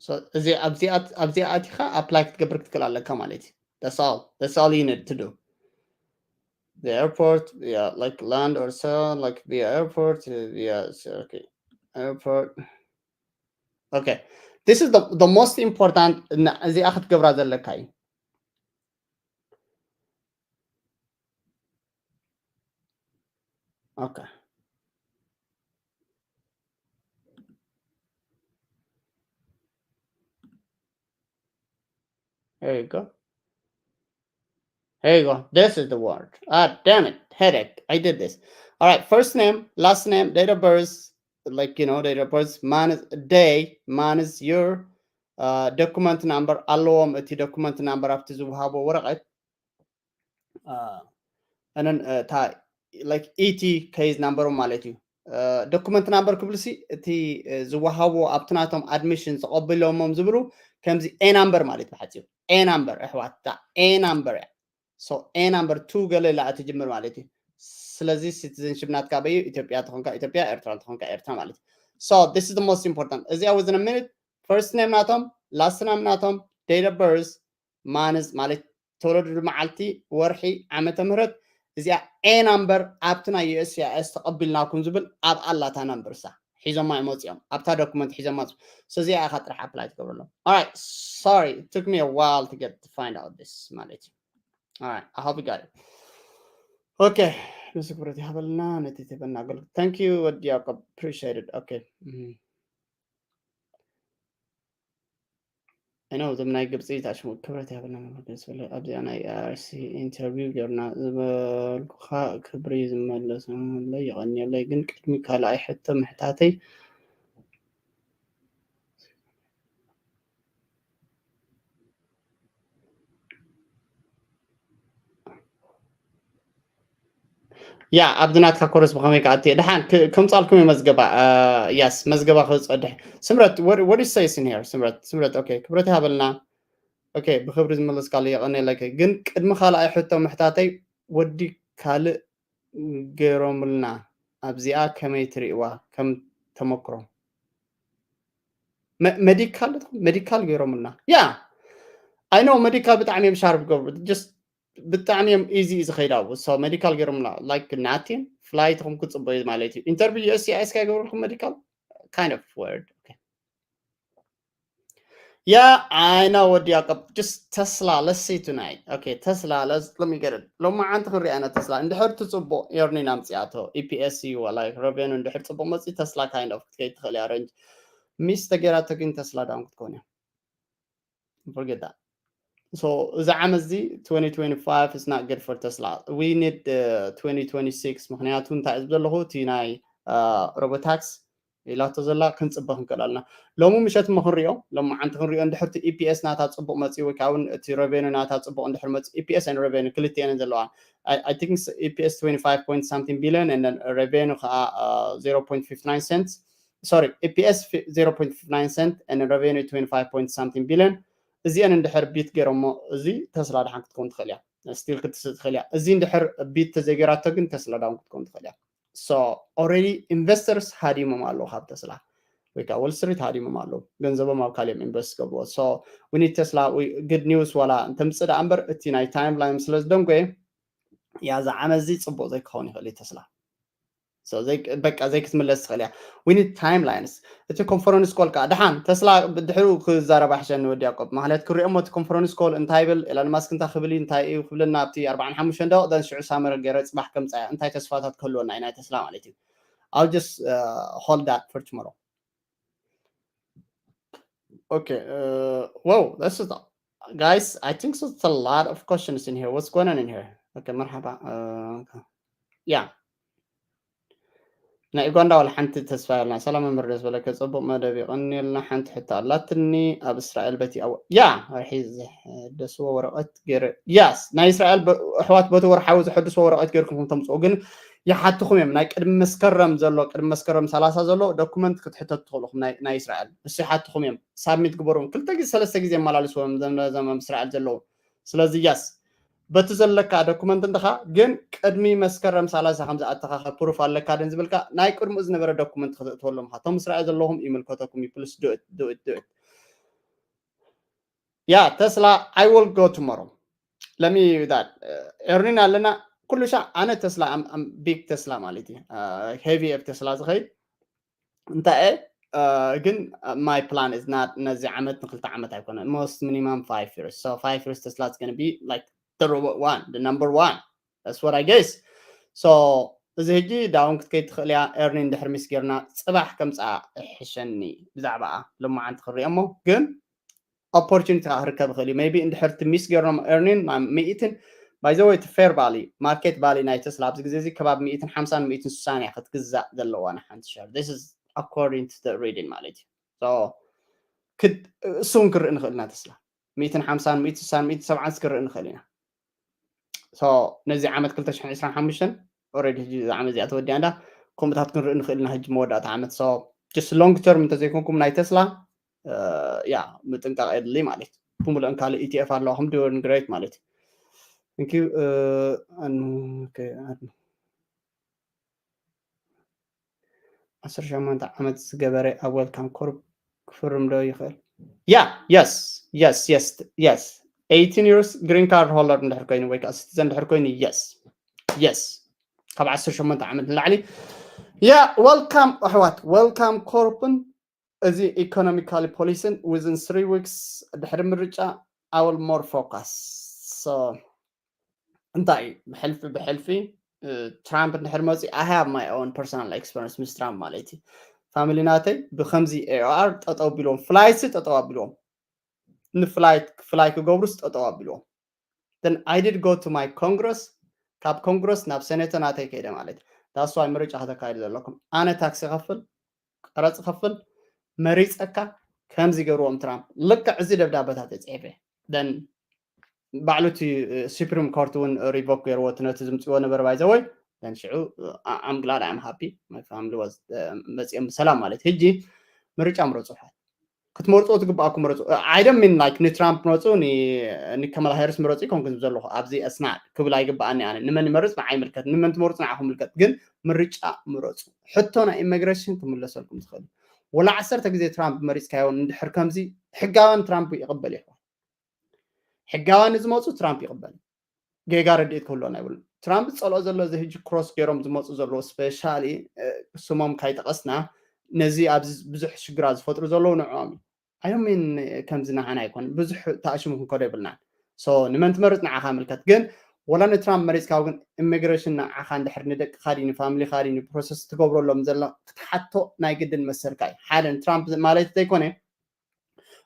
So እዚ ኣብዚኣ ኣብዚኣ ኣቲኻ ኣፕላይ ክትገብር ክትክእል ኣለካ ማለት እዩ። That's all. That's all you need to do. The airport, yeah, like land or sell, like via airport, uh, via, okay, airport. Okay, this is the, the most important. እዚኣ ክትገብራ ዘለካ እዩ። Okay. There you go. There you go. This is the word. Ah, damn it. Headache. I did this. All right. First name, last name, date of birth, like, you know, date of birth, month, day, month, year, uh, document number ኣለዎም። እቲ document number ኣብቲ ዝወሃቦ ወረቐት። And then እታ like E T case number ማለት እዩ። Document number ክብልሲ እቲ ዝወሃቦ ኣብቲ ናቶም admission ዝቐብሎሞም ዝብሉ ከምዚ A number ማለት ብሓፂሩ A number ኣሕዋት፣ እታ A number እያ። So A number two ገለ ኢላ እትጅምር ማለት እዩ። ስለዚ citizenship ናትካ በዩ ኢትዮጵያ ተኾንካ ኢትዮጵያ፣ ኤርትራ ተኾንካ ኤርትራ ማለት እዩ። So this is the most important። እዚኣ within a minute first name ናቶም፣ last name ናቶም፣ date of birth፣ month ማለት ተወለዱ መዓልቲ፣ ወርሒ፣ ዓመተ ምህረት፣ እዚኣ A number ኣብቲ ናይ U S C I S ተቐቢልናኩም ዝብል ኣብ ኣላታ number እሳ ሒዞማ እዮም ወፂኦም፣ ኣብታ document ሒዞማ ወፂኦም። So እዚኣ ኢኻ ጥራሕ apply ትገብረሎም። All right, sorry, it took me a while to get to find out this ማለት እዩ። All right, I hope you got it. Okay, ንሱ ክብረት ይሃበልና ነቲ ትህበና ኣገልግሎት። Thank you ወዲ ያዕቆብ፣ appreciate it. Okay. I know እዞም ናይ ግብፂ ታሽሙ ክብረት ይሃበልና መምህር ደስ በለ። ኣብዚኣ ናይ I R C interview ጌርና ዝበልኩኻ ክብሪ ዝመለሰለይ ይቐንየለይ። ግን ቅድሚ ካልኣይ ሕቶ ምሕታተይ ያ ኣብዚ ናትካ ኮርስ ብኸመይ ከኣትየ ድሓን ክ- ከምፃልኩም እዩ መዝገባ። ያስ መዝገባ ክፀድሕ። ስምረት ወዲሰይስን ሄር ስምረት ስምረት ኦኬ ክብረት ይሃበልና። ኦኬ ብክብሪ ዝመለስካሉ የቐነለክ። ግን ቅድሚ ካልኣይ ሕቶ ምሕታተይ ወዲ ካልእ ገይሮምልና ኣብዚኣ ከመይ ትርእዋ ከም ተመክሮ? መዲካል መዲካል ገይሮምልና ያ ኣይ ኖ መዲካል ብጣዕሚ እዮም ሻርፕ ገብሩ። ብጣዕሚ እዮም ኢዚ እዩ ዝኸይድ ኣብኡ። ሶ ሜዲካል ገይሮምና ላይክ ናቲን ፍላይትኹም ክፅበዩ ማለት እዩ። ኢንተርቪው ዩ ኤስ ሲ ኣይ ኤስ ከ ይገብርልኩም ሜዲካል? Kind of weird. ያ ኣይ ኖ ወዲ ያቆብ just Tesla, let's see tonight. Okay, Tesla, let me get it. ሎማዓንቲ ክንሪኣ ኢና ተስላ እንድሕር ትፅቡቕ earning ኣምፅኣቶ ኢፒኤስ እዩ like revenue እንድሕር ፅቡቕ መፅእ ተስላ kind of ክትከይድ ትኽእል እያ ሬንጅ ሚስ ተገይራቶ ግን ተስላ ዳውን ክትከውን እያ። Forget that. So እዚ ዓመት እዚ twenty twenty-five is not good for Tesla. We need uh, twenty twenty-six ምክንያቱ እንታይ ዝብ ዘለኹ እቲ ናይ ሮቦታክስ ኢላቶ ዘላ ክንፅበ ክንክእል ኣለና። ሎሚ ምሸት እሞ ክንሪኦ ሎሚ ዓንቲ ክንሪኦ እንድሕርቲ ኢፒኤስ ናታ ፅቡቅ መፅኡ ወይ ከዓ እውን እቲ ሬቬኑ ናታ ፅቡቅ እንድሕር መፅኡ ኢፒኤስ ን ሬቬኑ ክልቲኤን ዘለዋ I think ኢፒኤስ twenty-five point something billion and revenue ከዓ uh, zero point fifty-nine cents. Sorry, ኢፒኤስ zero point fifty-nine cent and revenue twenty-five point something billion. እዚአን እንድሕር ቢት ገይሮሞ እዚ ተስላ ድሓን ክትከውን ትኽእል እያ። ስቲል ክትስእ ትኽእል እያ። እዚ እንድሕር ቢት ተዘይገይራቶ ግን ተስላ ዳውን ክትከውን ትኽእል እያ። So already investors ሃዲሞም ኣለዉ ካብ ተስላ ወይ ከዓ ወል ስትሪት ሃዲሞም ኣለዉ። ገንዘቦም ኣብ ካልኦም ኢንቨስት ገብርዎ። So we need Tesla. Good news ዋላ እንተምፅእ ደኣ እምበር እቲ ናይ ታይም ላይን ስለ ዝደንጎየ ያ እዚ ዓመት እዚ ፅቡቅ ዘይክኸውን ይኽእል እዩ ተስላ። በቃ ዘይክትምለስ ትኽእል እያ። We need timelines. እቲ ኮንፈረንስ ኮል ከዓ ደሓን ተስላ ድሕሩ ክዛረባ ሕሸኒ ወዲ ያቆብ ማለት ክሪኦሞ እቲ ኮንፈረንስ ኮል እንታይ ይብል ኤላን ማስክ እንታይ ክብል እዩ እንታይ እዩ ክብለና ኣብቲ ኣርባዓን ሓሙሽተን ደቂቕ ደን ሽዑ ሳመር ገይረ ፅባሕ ከምፃ እንታይ ተስፋታት ክህልወና እዩ ናይ ተስላ ማለት እዩ። I'll just uh, hold that for tomorrow. Okay. Uh, whoa, this is guys. I think so. It's a lot of questions in here. What's going on in here? Okay, مرحبا. Uh, okay. Yeah. ናይ ኡጋንዳ ዋላ ሓንቲ ተስፋ የብልና። ሰላም መምህር ደስ በለከ ፅቡቅ መደብ ይቀንየልና። ሓንቲ ሕቶ ኣላትኒ ኣብ እስራኤል በቲ ኣዋ ያ ርሒ ዝሕደስዎ ወረቀት ገይረ ያስ ናይ እስራኤል ኣሕዋት በቲ ወርሓዊ ዝሕድስዎ ወረቀት ገይርኩም ተምፅኦ ግን ይሓትኹም እዮም። ናይ ቅድሚ መስከረም ዘሎ ቅድሚ መስከረም ሰላሳ ዘሎ ዶኩመንት ክትሕተቱ ትኽእልኹም ናይ እስራኤል እሱ ይሓትኹም እዮም። ሳብሚት ግበሩም ክልተ ግዜ ሰለስተ ግዜ የመላልስዎም ዘም እስራኤል ዘለዉ። ስለዚ ያስ በቲ ዘለካ ዶኩመንት እንድኻ ግን ቅድሚ መስከረም ሰላሳ ከም ዝኣተኻ ፕሩፍ ኣለካ ደን ዝብልካ ናይ ቅድሚኡ ዝነበረ ዶኩመንት ከተእትወሎም ኢኻ። እቶም እስራኤል ዘለኹም ይምልከተኩም እዩ። ፕሊስ ዱ ኢት ዱ ኢት ዱ ኢት። ያ ተስላ I will go tomorrow. ለሚ ዳት ኤርኒን ኣለና ኩሉ ሻ ኣነ ተስላ ቢግ ተስላ ማለት እዩ። ሄቪ ኤፍ ተስላ ዝኸይድ እንታይ ግን my plan is not ነዚ ዓመት ንክልተ ዓመት ኣይኮነ most minimum five years. So five years ተስላ is gonna be like the one, the number one. That's what I guess. So እዚ ሕጂ ዳውን ክትከይድ ትኽእል እያ። ኤርኒ እንድሕር ሚስ ጌርና ፅባሕ ከምፅኣ ይሕሸኒ ብዛዕባኣ ሎማዓንቲ ክሪኦ እሞ ግን ኦፖርቹኒቲ ክርከብ ይኽእል እዩ። ሜቢ እንድሕር እቲ ሚስ ጌርኖም ኤርኒን ሚእትን by the way እቲ ፌር ቫሊ ማርኬት ቫሊ ናይ ተስላ ኣብዚ ግዜ እዚ ከባቢ ሚእትን ሓምሳን ሚእትን ስሳን እያ ክትግዛእ ዘለዋ ንሓንቲ ሸር። This is according to the reading ማለት እዩ። እሱን ክርኢ ንኽእል ኢና ተስላ ሚእትን ሓምሳን ሚእትን ስሳን ሚእትን ሰብዓን ክርኢ ንኽእል ኢና። ነዚ ዓመት ክልተ ሽሕን ዕስራን ሓሙሽተን ኦረዲ ሕጂ እዛ ዓመት እዚኣ ተወዲኣ እንዳ ከምኡታት ክንርኢ ንኽእል ኢና። ሕጂ መወዳእታ ዓመት just long term እንተዘይኮንኩም ናይ ተስላ ያ ምጥንቃቕ የድሊ ማለት እዩ። ብምልኦም ካልእ ኢቲኤፍ ኣለዋ ከም ዲወርን ግሬት ማለት እዩ። Thank you. ዓሰርተ ሸሞንተ ዓመት ዝገበረ ኣብ ዌልካም ኮርፕ ክፍርም ዶ ይኽእል? ያ የስ የስ የስ የስ eighteen years green card holder እንድሕር ኮይኑ ወይ ከዓ ሲቲዘን እንድሕር ኮይኑ የስ የስ ካብ ዓሰርተ ሸሞንተ ዓመት ንላዕሊ ያ ዌልካም ኣሕዋት ዌልካም ኮርፕን እዚ ኢኮኖሚካሊ ፖሊሲን within three weeks ድሕሪ ምርጫ I will more focus. So እንታይ እዩ ብሕልፊ ብሕልፊ ትራምፕ እንድሕር መፂ I have my own personal experience ምስ ትራምፕ ማለት እዩ። ፋሚሊ ናተይ ብከምዚ ኤኦኣር ጠጠው ቢልዎም ፍላይትሲ ጠጠው ኣቢልዎም ንፍላይት ፍላይ ክገብሩስ ጠጠው ኣቢልዎም። Then I did go to my Congress ካብ ኮንግረስ ናብ ሴኔቶ ናተይ ከይደ ማለት እዩ። That's why ምርጫ ከተካይዱ ዘለኩም ኣነ ታክስ ይኸፍል ቀረፅ ይኸፍል መሪፀካ ከምዚ ገርዎም ትራምፕ ልክዕ እዚ ደብዳበታት የፅሒፈ then ባዕሉ እቲ ሱፕሪም ኮርት እውን ሪቮክ ገይርዎ እቲ ነቲ ዝምፅዎ ነበረ by the way then ሽዑ I'm glad, I'm happy, my family was መፅኦም ብሰላም ማለት። ሕጂ ምርጫ ምረፁ። ክትመርፁ ትግባኣኩም ምረፁ። I don't mean like ንትራምፕ ምረፁ፣ ንከማላ ሃሪስ ምረፁ ይኮንኩ ዝብ ዘለኹ ኣብዚ። ኣስና ክብል ኣይግባኣኒ ኣነ። ንመን ይመርፅ ንዓይ ይምልከት፣ ንመን ትመርፁ ንዓኹም ይምልከት። ግን ምርጫ ምረፁ። ሕቶ ናይ ኢሚግሬሽን ክምለሰልኩም ትኽእል። ወላ ዓሰርተ ግዜ ትራምፕ መሪፅካዮ እንድሕር ከምዚ፣ ሕጋውያን ትራምፕ ይቕበል ይኸውን። ሕጋውያን ዝመፁ ትራምፕ ይቕበል። ጌጋ ረድኤት ክህልወና ይብሉ። ትራምፕ ዝፀልኦ ዘሎ እዚ ሕጂ ክሮስ ገይሮም ዝመፁ ዘለዉ፣ ስፔሻሊ ስሞም ካይጠቐስና፣ ነዚ ኣብዚ ብዙሕ ሽግራት ዝፈጥሩ ዘለዉ ንዕኦም እዩ። I don't mean ከምዚ ንዓና ኣይኮን፣ ብዙሕ ተኣሽሙ ክንከዶ የብልናን። So ንመን ትመርፅ ንዓኻ ምልከት። ግን ወላ ንትራምፕ መሪፅካ ግን ኢሚግሬሽን ንዓኻ እንድሕር ንደቅኻ ድዩ ንፋሚሊኻ ድዩ ንፕሮሰስ ትገብረሎም ዘሎ ክትሓቶ ናይ ግድን መሰልካ እዩ። ሓደ ንትራምፕ ማለት ዘይኮነ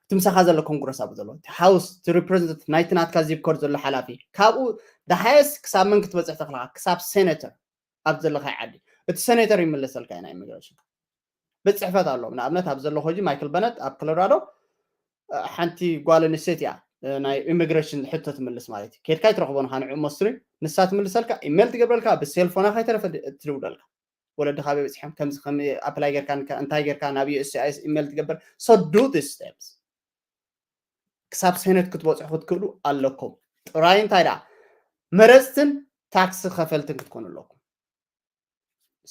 እቲ ምሳኻ ዘሎ ኮንግረስ ኣብኡ ዘሎ እቲ ሃውስ እቲ ሪፕሬዘንታቲቭ ናይቲ ናትካ ዚፕ ኮድ ዘሎ ሓላፊ ካብኡ ዳሃየስ ክሳብ መን ክትበፅሕ ተኽልካ ክሳብ ሴኔተር ኣብ ዘለካ ዓዲ እቲ ሴኔተር ይምለሰልካ እዩ ናይ ኢሚግሬሽን ቤት ፅሕፈት ኣለዎም። ንኣብነት ኣብ ዘለኹ ሕጂ ማይክል በነት ኣብ ኮሎራዶ ሓንቲ ጓል ኣንስተይቲ እያ ናይ ኢሚግሬሽን ሕቶ ትምልስ ማለት እዩ። ኬድካ ይትረኽቦ ንካ ንዕኡ ሞስትሪ ንሳ ትምልሰልካ ኢሜል ትገብረልካ ብሴልፎና ከይተረፈ ትድውለልካ ወለድኻ ኣበይ በፂሖም ከምዚ ከም ኣፕላይ ጌርካ እንታይ ጌርካ ናብ ዩኤስሲኣይኤስ ኢሜል ትገብር። So do this steps ክሳብ ሴኔት ክትበፅሑ ክትክእሉ ኣለኩም። ጥራይ እንታይ ደኣ መረፅትን ታክሲ ከፈልትን ክትኮኑ ኣለኩም።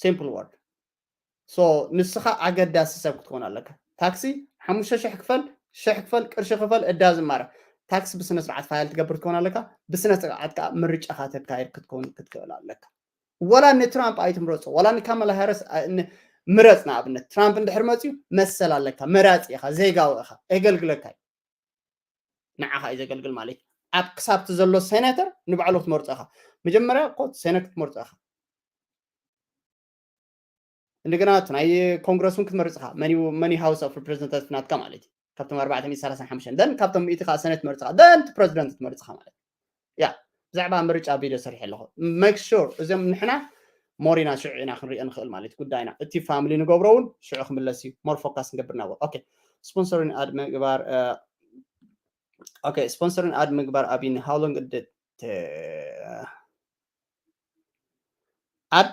Simple word። So ንስኻ ኣገዳሲ ሰብ ክትኮን ኣለካ። ታክሲ ሓሙሽተ ሽሕ ክፈል ሽሕ ክፈል ቅርሺ ክፈል እዳ ዝማረ ታክሲ ብስነ ስርዓት ፋይል ትገብር ክትኮን ኣለካ። ብስነ ስርዓት ከዓ ምርጫኻ ተካየድ ክትኮን ክትክእል ኣለካ። ወላ ንትራምፕ ኣይትምረፁ፣ ወላ ንካማላ ሃሪስ ምረፅ። ንኣብነት ትራምፕ እንድሕር መፅዩ መሰል ኣለካ፣ መራፂ ኢኻ፣ ዜጋዊ ኢኻ፣ የገልግለካ እዩ። ንዓኻ እዩ ዘገልግል ማለት እዩ። ኣብ ክሳብቲ ዘሎ ሴኔተር ንባዕሉ ክትመርፆ ኢኻ። መጀመርያ እኮ ሴኔት ክትመርፆ ኢኻ። እንደገና እቲ ናይ ኮንግረስ እውን ክትመርፅ ኢኻ። መን ሃውስ ኦፍ ሪፕሬዘንታቲቭ ናትካ ማለት እዩ። ካብቶም ኣርባዕተ ሚእቲ ሰላሳን ሓሙሽተን then ካብቶም ሚእቲ ከዓ ሴኔት ትመርፅ ኢኻ then ፕሬዚደንት ትመርፅ ኢኻ ማለት እዩ። ያ ብዛዕባ ምርጫ ቪድዮ ሰሪሐ ኣለኹ። Make sure እዚኦም ንሕና ሞር ኢና ሽዑ ኢና ክንሪኦ ንኽእል ማለት እዩ ጉዳይና። እቲ ፋሚሊ ንገብሮ እውን ሽዑ ክምለስ እዩ። ሞር ፎካስ ንገብር ናብ okay sponsoring ad ምግባር okay sponsoring ad ምግባር ኣብይ how long did ad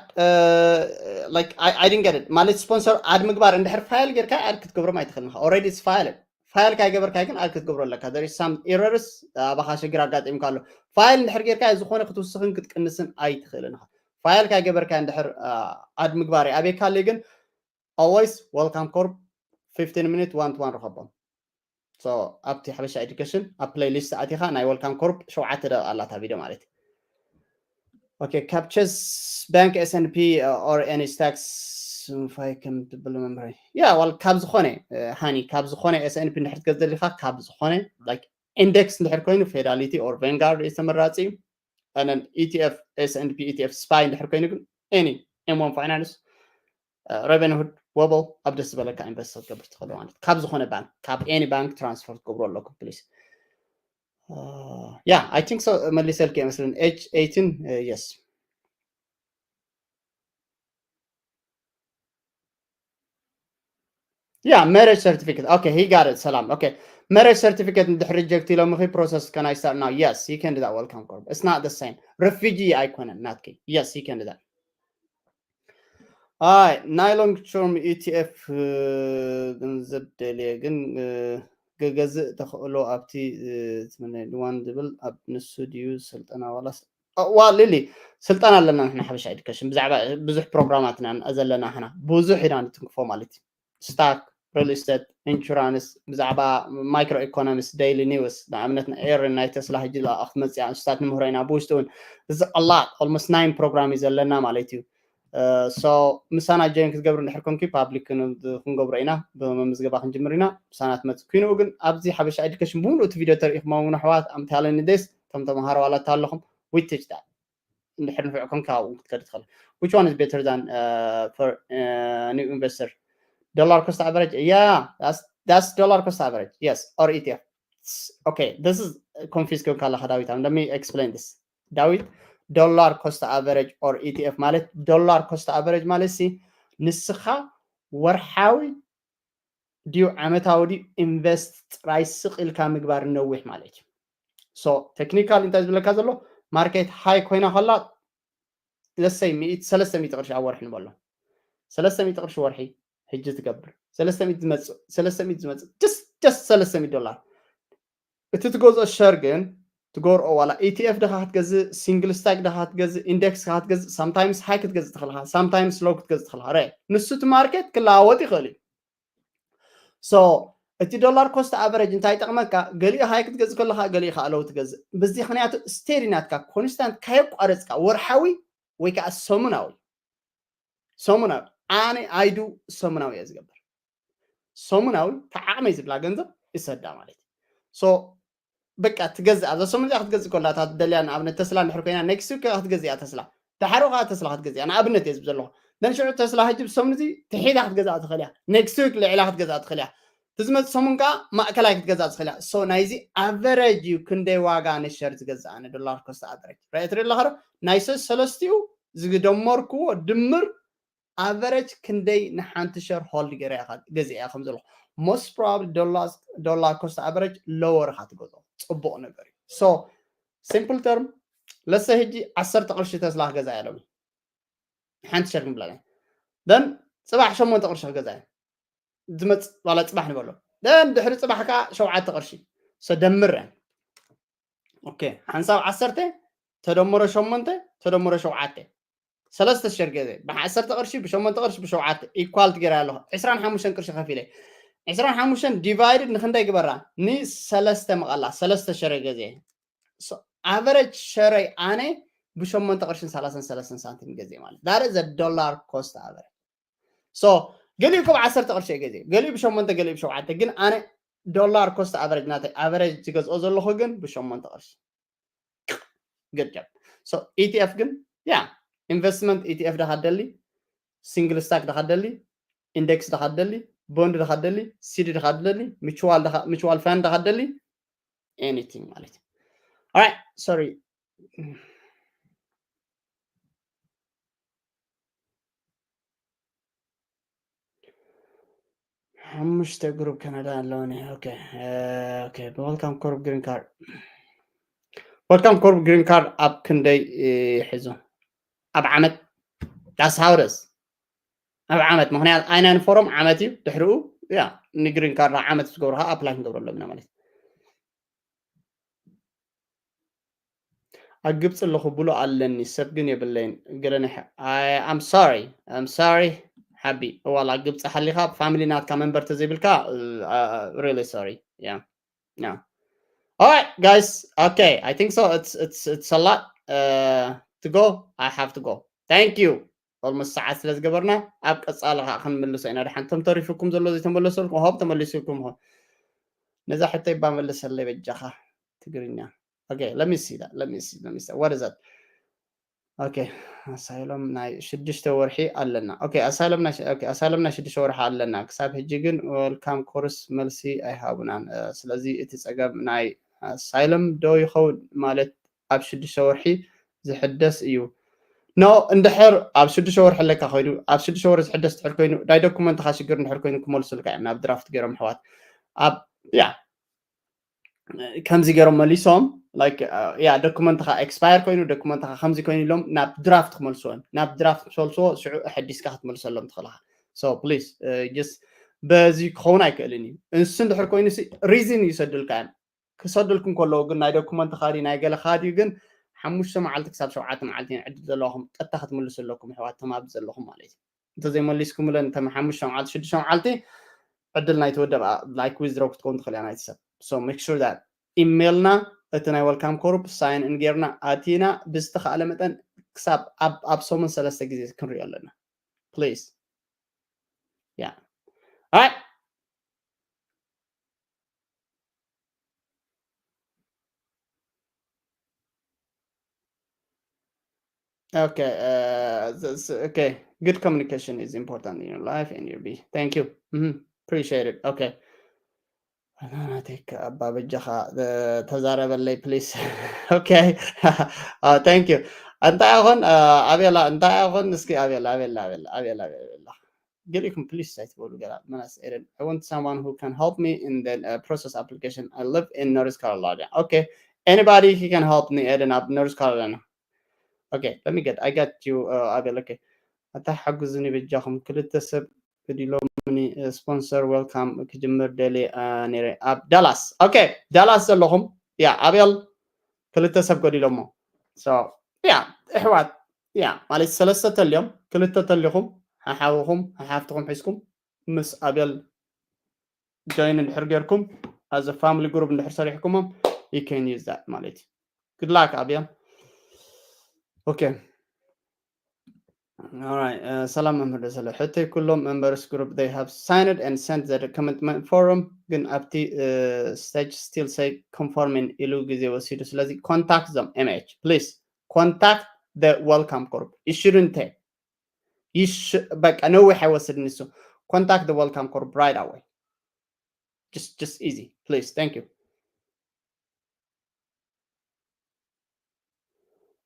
like I didn't get it ማለት ስፖንሰር ad ምግባር እንድሕር ፋይል ጌርካ ad ክትገብሮም ኣይትኽእልን ኢኻ። Already it's file። ፋይል ካይገበርካይ ግን ad ክትገብሮ ኣለካ። There is some errors ኣባኻ ሽግር ኣጋጢምካ ኣሎ። ፋይል እንድሕር ጌርካ ዝኾነ ክትውስኽን ክትቅንስን ኣይትኽእልን ኢኻ። ፋይል ካይገበርካ እንድሕር ad ምግባር ኣበይካ ኣሎ ግን always Welcome Corp fifteen minute one to one ርኸቦም። So ኣብቲ ሓበሻ ኤዱኬሽን ኣብ ፕሌይሊስት ኣቲኻ ናይ Welcome Corp ሸውዓተ ደቂቃ ኣላታ ቪድዮ ማለት እዩ። Okay captures bank S&P or any stocks ምፋይ ከም ትብል መምርሒ ያ ዋል ካብ ዝኾነ ሃኒ ካብ ዝኾነ S&P እንድሕር ትገዝእ ደሊኻ ካብ ዝኾነ like index እንድሕር ኮይኑ Fidelity or Vanguard እዩ ተመራፂ እዩ። And then E T F S&P E T F spy እንድሕር ኮይኑ ግን any M one Finance Robinhood Wobble ኣብ ደስ ዝበለካ ኢንቨስት ክትገብር ትኽእሉ ማለት ካብ ዝኾነ ባንክ ካብ any bank transfer ክትገብሩ ኣለኩም please። Yeah I think so መሊሰልኪ ይመስልን age eighteen yes yeah marriage certificate okay he got it ሰላም okay marriage certificate እንድሕር reject ኢሎም ኺ process can I start now yes you can do that Welcome Corp it's not the same refugee ኣይኮነን ናትኪ yes you can do that ኣይ ናይ long term E T F ገንዘብ ደልየ ግን ገገዝእ ተኽእሎ ኣብቲ one ዝብል ኣብ ንሱ ድዩ ስልጠና ዋላስ ዋ ሊሊ ስልጠና ኣለና ንሕና ሓበሻ ኤዱኬሽን ብዛዕባ ብዙሕ ፕሮግራማትና ዘለና ሕና ብዙሕ ኢና ንትንክፎ ማለት እዩ stock real estate insurance ብዛዕባ micro economics daily news ንኣብነት ኤርን ናይ ተስላ ሕጂ ዝለኣኽ መፅያ ንስታት ንምህሮ ኢና ብውሽጢ እውን እዚ ኣላ almost nine ፕሮግራም እዩ ዘለና ማለት እዩ so ምሳና join ክትገብር እንድሕር ኮንኪ public ክንገብሮ ኢና ብምምዝገባ ክንጅምር ኢና ምሳና ትመፅእ ኩይንኡ ግን ኣብዚ ሓበሻ ኤዱኬሽን ብምሉእ እቲ ቪድዮ ተሪኢኹሞ እውን ኣሕዋት I'm telling you this ከም ተምሃሮ ዋላ ኣለኹም we teach that እንድሕር ንፍዕ ኮንካ ኣብኡ ክትከድ ትኽእል which one is better than for new investor dollar cost average yeah that's that's dollar cost average yes or E T F okay this is confuse ኮንካ ኣለኻ ዳዊት let me explain this ዳዊት dollar cost average or E T F ማለት dollar cost average ማለት ሲ ንስኻ ወርሓዊ ድዩ ዓመታዊ ድዩ ኢንቨስት ጥራይ ስቕ ኢልካ ምግባር ነዊሕ ማለት እዩ so technical እንታይ ዝብለካ ዘሎ market high ኮይና ከላ ለሰይ ሚእቲ ሰለስተ ሚእቲ ቅርሺ ኣብ ወርሒ ንበሎ ሰለስተ ሚእቲ ቅርሺ ወርሒ ሕጂ ትገብር ሰለስተ ሚእቲ ዝመጽእ ሰለስተ ሚእቲ ዝመጽእ just just ሰለስተ ሚእቲ ዶላር እቲ ትገዝኦ ሸር ግን ትገርኦ ዋላ ኢቲኤፍ ድኻ ክትገዝእ ሲንግል ስታክ ድኻ ክትገዝእ ኢንደክስ ድኻ ክትገዝእ ሳምታይምስ ሃይ ክትገዝእ ትኽልኻ ሳምታይምስ ሎው ክትገዝእ ትኽልኻ ረ ንሱ እቲ ማርኬት ክለዋወጥ ይኽእል እዩ so እቲ ዶላር ኮስት ኣቨሬጅ እንታይ ይጠቕመካ ገሊኡ ሃይ ክትገዝእ ከለኻ ገሊኡ ከዓ ሎው ትገዝእ በዚ ምክንያቱ ስቴዲ ናትካ ኮንስታንት ካየቋረፅካ ወርሓዊ ወይ ከዓ ሰሙናዊ ሰሙናዊ ኣነ ኣይዱ ሰሙናዊ እየ ዝገብር ሰሙናዊ ተዓቕመይ ዝብላ ገንዘብ ይሰዳ ማለት እዩ so በቃ ትገዝእ ኣብዛ ሰሙን እዚኣ ክትገዝእ ከላ እታ ትደልያ ንኣብነት ተስላ እንድሕር ኮይና ኔክስት ዊክ ክትገዝእ እያ ተስላ ዳሓሮ ከዓ ተስላ ክትገዝእ እያ ንኣብነት እየ ዝብ ዘለኹ ደን ሽዑ ተስላ ሕጂ ብሰሙን እዚ ትሒታ ክትገዝኣ ትኽእል እያ ኔክስት ዊክ ልዕላ ክትገዝኣ ትኽእል እያ ትዝመፅ ሰሙን ከዓ ማእከላይ ክትገዝኣ ትኽእል እያ so ናይዚ ኣቨረጅ እዩ ክንደይ ዋጋ ንሸር ዝገዝኣ ንዶላር ኮስት ኣቨረጅ ርአ ትርኢ ኣለኻ ናይ ሰለስቲኡ ዝደመርክዎ ድምር ኣቨረጅ ክንደይ ንሓንቲ ሸር ሆልድ ገይረ ገዚኣ ከም ዘለኹ most probably ዶላር ኮስት ኣቨረጅ ሎወር ኢኻ ትገዝኦ ፅቡቕ ነገር እዩ so simple term ለሰ ሕጂ ዓሰርተ ቅርሺ ተስላ ክገዛ እየ ሎሚ ሓንቲ ሸር ክንብላ then ፅባሕ ሸሞንተ ቅርሺ ክገዛ እየ ዝመፅ ዋላ ፅባሕ ንበሎ then ድሕሪ ፅባሕ ከዓ ሸውዓተ ቅርሺ so ደምረን ኦኬ ሓንሳብ ዓሰርተ ተደምሮ ሸሞንተ ተደምሮ ሸውዓተ ሰለስተ ሸር ገዘ ብዓሰርተ ቅርሺ ብሸሞንተ ቅርሺ ብሸውዓተ ኢኳል ትገይራ ኣለኹ ዕስራን ሓሙሽተን ቅርሺ ከፊለ ዕስራን ሓሙሽተን ዲቫይድድ ንክንደይ ግበራ ንሰለስተ መቐላ ሰለስተ ሸረ ገዘ ኣቨረጅ ሸረይ ኣነ ብሸሞንተ ቅርሽን ሰላሳን ሰለስተን ሳንቲም ገዘ ማለት that is a dollar cost average so ገሊኡ ኮብ ዓሰርተ ቅርሺ ገዘ ገሊኡ ብሸሞንተ ገሊኡ ብሸውዓተ ግን ኣነ ዶላር ኮስት ኣቨረጅ ናተይ ኣቨረጅ ዝገዝኦ ዘለኹ ግን ብሸሞንተ ቅርሺ good job so ኢቲኤፍ ግን ያ ኢንቨስትመንት ኢቲኤፍ ድኻ ደሊ ሲንግል ስታክ ድኻ ደሊ ኢንደክስ ድኻ ደሊ ቦንድ ድኻ ደሊ ሲዲ ድኻ ደሊ ሚቹዋል ፈንድ ድኻ ደሊ anything ማለት እዩ sorry ሓሙሽተ ግሩፕ ካናዳ ኣለውኒ welcome corp green card welcome corp green card ኣብ ክንደይ ይሕዙ ኣብ ዓመት that's how it is ኣብ ዓመት ምክንያት ኣይናን ፎረም ዓመት እዩ ድሕሪኡ ያ ንግሪን ካርድ ዓመት ዝገብሩ ከዓ ኣፕላይ ክንገብረሎም ኢና ማለት ኣብ ግብፂ ኣለኹ ብሎ ኣለኒ ሰብ ግን የብለይን ገለነ I'm sorry I'm sorry ሓቢ እዋላ ግብፂ ሓሊኻ ፋሚሊ ናትካ መንበር ተዘይብልካ really sorry yeah yeah all right guys okay I think so it's it's it's a lot uh, to go I have to go thank you almost ሰዓት ስለ ዝገበርና ኣብ ቀፃሊ ከዓ ክንምልሶ ኢና ድሓን ቶም ተሪፉኩም ዘሎ ዘይተመለሰልኩም ሆብ ተመሊሱልኩም ይኹን ነዛ ሕቶ ይባ መልሰለይ በጃኻ ትግርኛ okay let me see that let me see let me see what is that okay ኣሳይሎም ናይ ሽዱሽተ ወርሒ ኣለና okay ኣሳይሎም ናይ okay ኣሳይሎም ናይ ሽዱሽተ ወርሒ ኣለና ክሳብ ሕጂ ግን welcome course መልሲ ኣይሃቡናን ስለዚ እቲ ፀገም ናይ ኣሳይሎም ዶ ይኸውን ማለት ኣብ ሽዱሽተ ወርሒ ዝሕደስ እዩ no እንድሕር ኣብ ሽዱሽተ ወርሒ ኣለካ ኮይኑ ኣብ ሽዱሽተ ወርሒ ዝሕደስ ድሕር ኮይኑ ናይ ዶኩመንትካ ሽግር እንድሕር ኮይኑ ክመልሱልካ እዮም ናብ ድራፍት ገይሮም ኣሕዋት ኣብ ያ ከምዚ ገይሮም መሊሶም ያ ዶኩመንትካ ኤክስፓየር ኮይኑ ዶኩመንትካ ከምዚ ኮይኑ ኢሎም ናብ ድራፍት ክመልስዎ ናብ ድራፍት ክመልስዎ ሽዑ ኣሐዲስካ ክትመልሰሎም ትኽእልካ so please just በዚ ክኸውን ኣይክእልን እዩ ንሱ እንድሕር ኮይኑ reason ይሰዱልካ እዮም ክሰዱልኩም ከለዉ ግን ናይ ዶኩመንትካ ድዩ ናይ ገለካ ድዩ ግን ሓሙሽተ መዓልቲ ክሳብ ሸውዓተ መዓልቲ ዕድል ዘለኹም ቀጥታ ክትምልሱ ኣለኩም ኣሕዋት ተማብ ዘለኹም ማለት እዩ እንተዘይመሊስኩምለን ከም ሓሙሽተ መዓልቲ ሽዱሽተ መዓልቲ ዕድል ናይቲ ወደብ like withdraw ክትከውን ትኽእል እያ ናይቲ ሰብ so make sure that ኢሜልና እቲ ናይ welcome corp ሳይን ኢን ጌርና ኣቲና ብዝተኻእለ መጠን ክሳብ ኣብ ሰሙን ሰለስተ ግዜ ክንሪኦ ኣለና please yeah all right Okay, uh, this, okay. Good communication is important in your life and your be. Thank you. Mm-hmm. Appreciate it. Okay. ናተይከ ኣባ በጃኻ ተዛረበለይ please okay thank you እንታይ ይኹን ኣቤላ እንታይ ይኹን እስኪ ኣቤላ ኣቤላ ኣቤላ ኣቤላ ኣቤላ ገሊኩም please ኣይትበሉ ገላ መናስ ኤደን I want someone who can help me in the uh, process application I live in North Carolina okay anybody who can help me Eden ኣብ North Carolina Okay, let me get, I got you, uh, ኣቤል። Okay, ኣታ ሓግዙኒ በጃኹም፣ ክልተ ሰብ ክዲሎምኒ፣ uh, sponsor፣ welcome ክጅምር ደልየ፣ uh, ነይረ ኣብ ዳላስ። Okay, ዳላስ ዘለኹም፣ ያ፣ ኣቤል ክልተ ሰብ ገዲሎሞ። So ያ፣ እሕዋት፣ ያ፣ ማለት ሰለስተ ተልዮም፣ ክልተ ተሊኹም፣ ሓሓውኹም ሓሓፍትኹም ሒዝኩም ምስ ኣቤል join እንድሕር ጌርኩም፣ as a family group እንድሕር ሰሪሕኩሞም፣ you can use that ማለት እዩ። Good luck ኣቤል። Okay, all right, uh, ሰላም መምህር ደሰለ። ሕቶይ፣ ኩሎም members group they have signed and sent the commitment form፣ ግን ኣብቲ፣ uh, stage still say confirming ኢሉ ግዜ ወሲዱ። ስለዚ contact them፣ M H፣ please contact the welcome group። It shouldn't take፣ you sh-፣ በቃ ነዊሕ ኣይወስድን ንሱ። Contact the welcome group right away። Just, just easy, please. Thank you.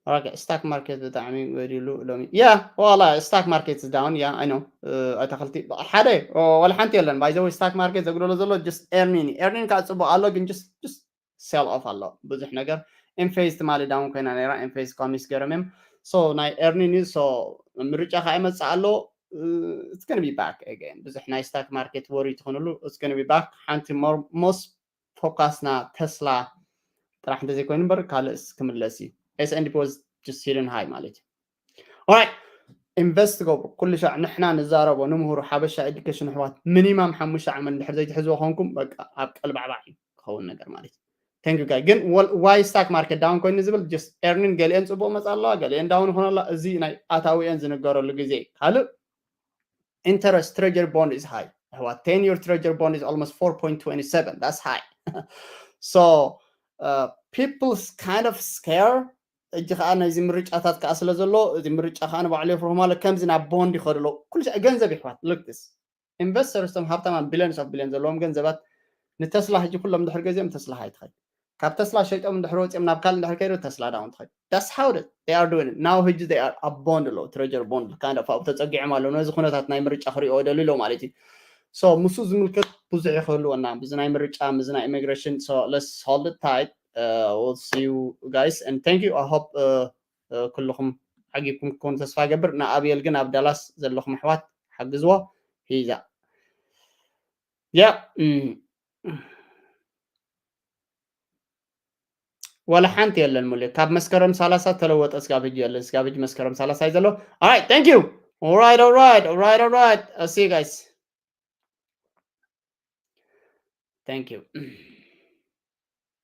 Okay, stock market ብጣዕሚ ወዲሉ ሎሚ። Yeah, ዋላ stock market is down. Yeah, I know. Uh, ኣታኽልቲ ሓደ፣ ኦ፣ ዋላ ሓንቲ የለን። By the way, stock market ዘጉደሎ ዘሎ just earning። Earning ከዓ ፅቡቅ ኣሎ፣ ግን just, just sell off ኣሎ ብዙሕ ነገር። Enphase ትማሊ down ኮይና ነይራ። Enphase ኮሚስ ገይሮም እዮም። So ናይ earning እዩ። So ምርጫ ከዓ ይመፅእ ኣሎ። Uh, it's gonna be back again። ብዙሕ ናይ stock market worry ትኾንሉ፣ it's gonna be back። ሓንቲ more፣ most focus ና ተስላ ጥራሕ እንተዘይኮይኑ እምበር ካልእስ ክምለስ እዩ። S and P was just hidden high ማለት እዩ። Alright, invest ትገብሩ ኩሉ ሻዕ ንሕና ንዛረቦ፣ ንምህሩ ሓበሻ education ኣሕዋት፣ minimum ሓሙሽተ ዓመት እንድሕር ዘይትሕዝዎ ኮንኩም፣ በቃ ኣብ ቀልባዕባዕ እዩ ክኸውን ነገር ማለት እዩ። Thank you guys። ግን why stock market down ኮይኑ ዝብል፣ just earning፣ ገሊአን ፅቡቅ መፃ ኣለዋ፣ ገሊአን down ይኾና ኣለዋ። እዚ ናይ ኣታዊአን ዝንገረሉ ግዜ እዩ። ካልእ interest treasury bond is high ኣሕዋት። Ten year treasury bond is almost four point two seven. That's high. So, uh, people's kind of scare። እጂ ከዓ ናይዚ ምርጫታት ከዓ ስለ ዘሎ፣ እዚ ምርጫ ከዓ ንባዕሉ የፍርሆ ማለት ከምዚ ናብ ቦንድ ይኸዱ ኣለዉ። ኩሉ ሻዕ ገንዘብ ይሕዋት። Look this። Investors፣ እቶም ሃብታማን billions of billions ዘለዎም ገንዘባት ንተስላ ሕጂ ኩሎም ድሕር ገዚኦም ተስላ ሃይ ትኸድ። ካብ ተስላ ሸይጦም እንድሕር ወፂኦም ናብ ካልእ እንድሕር ከይዱ ተስላ down ትኸድ። That's how they are doing it now። ሕጂ they are ኣብ ቦንድ ኣለዉ፣ treasury bond kind of ኣብኡ ተፀጊዖም ኣለዉ። ነዚ ኩነታት ናይ ምርጫ ክሪኦ ደልዩ ኣለዉ ማለት እዩ። So ምስኡ ዝምልከት ብዙሕ ይኽህልወና፣ ብዚ ናይ ምርጫ፣ ምስዚ ናይ immigration። So let's hold it tight. Uh, we'll see you guys and thank you. I hope, uh, uh, ኩልኹም ዓጊብኩም ክትኮኑ ተስፋ ይገብር። ንኣብየል ግን ኣብ ዳላስ ዘለኹም ኣሕዋት ሓግዝዎ። ሂዛ። ያ፣ እም። ዋላ ሓንቲ የለን ሙሌ። ካብ መስከረም ሰላሳ ተለወጠ ስጋብ ሕጂ የለን። ስጋብ ሕጂ መስከረም ሰላሳ እዩ ዘሎ። Alright, thank you. Alright, alright, alright, alright. I'll see you guys. Thank you.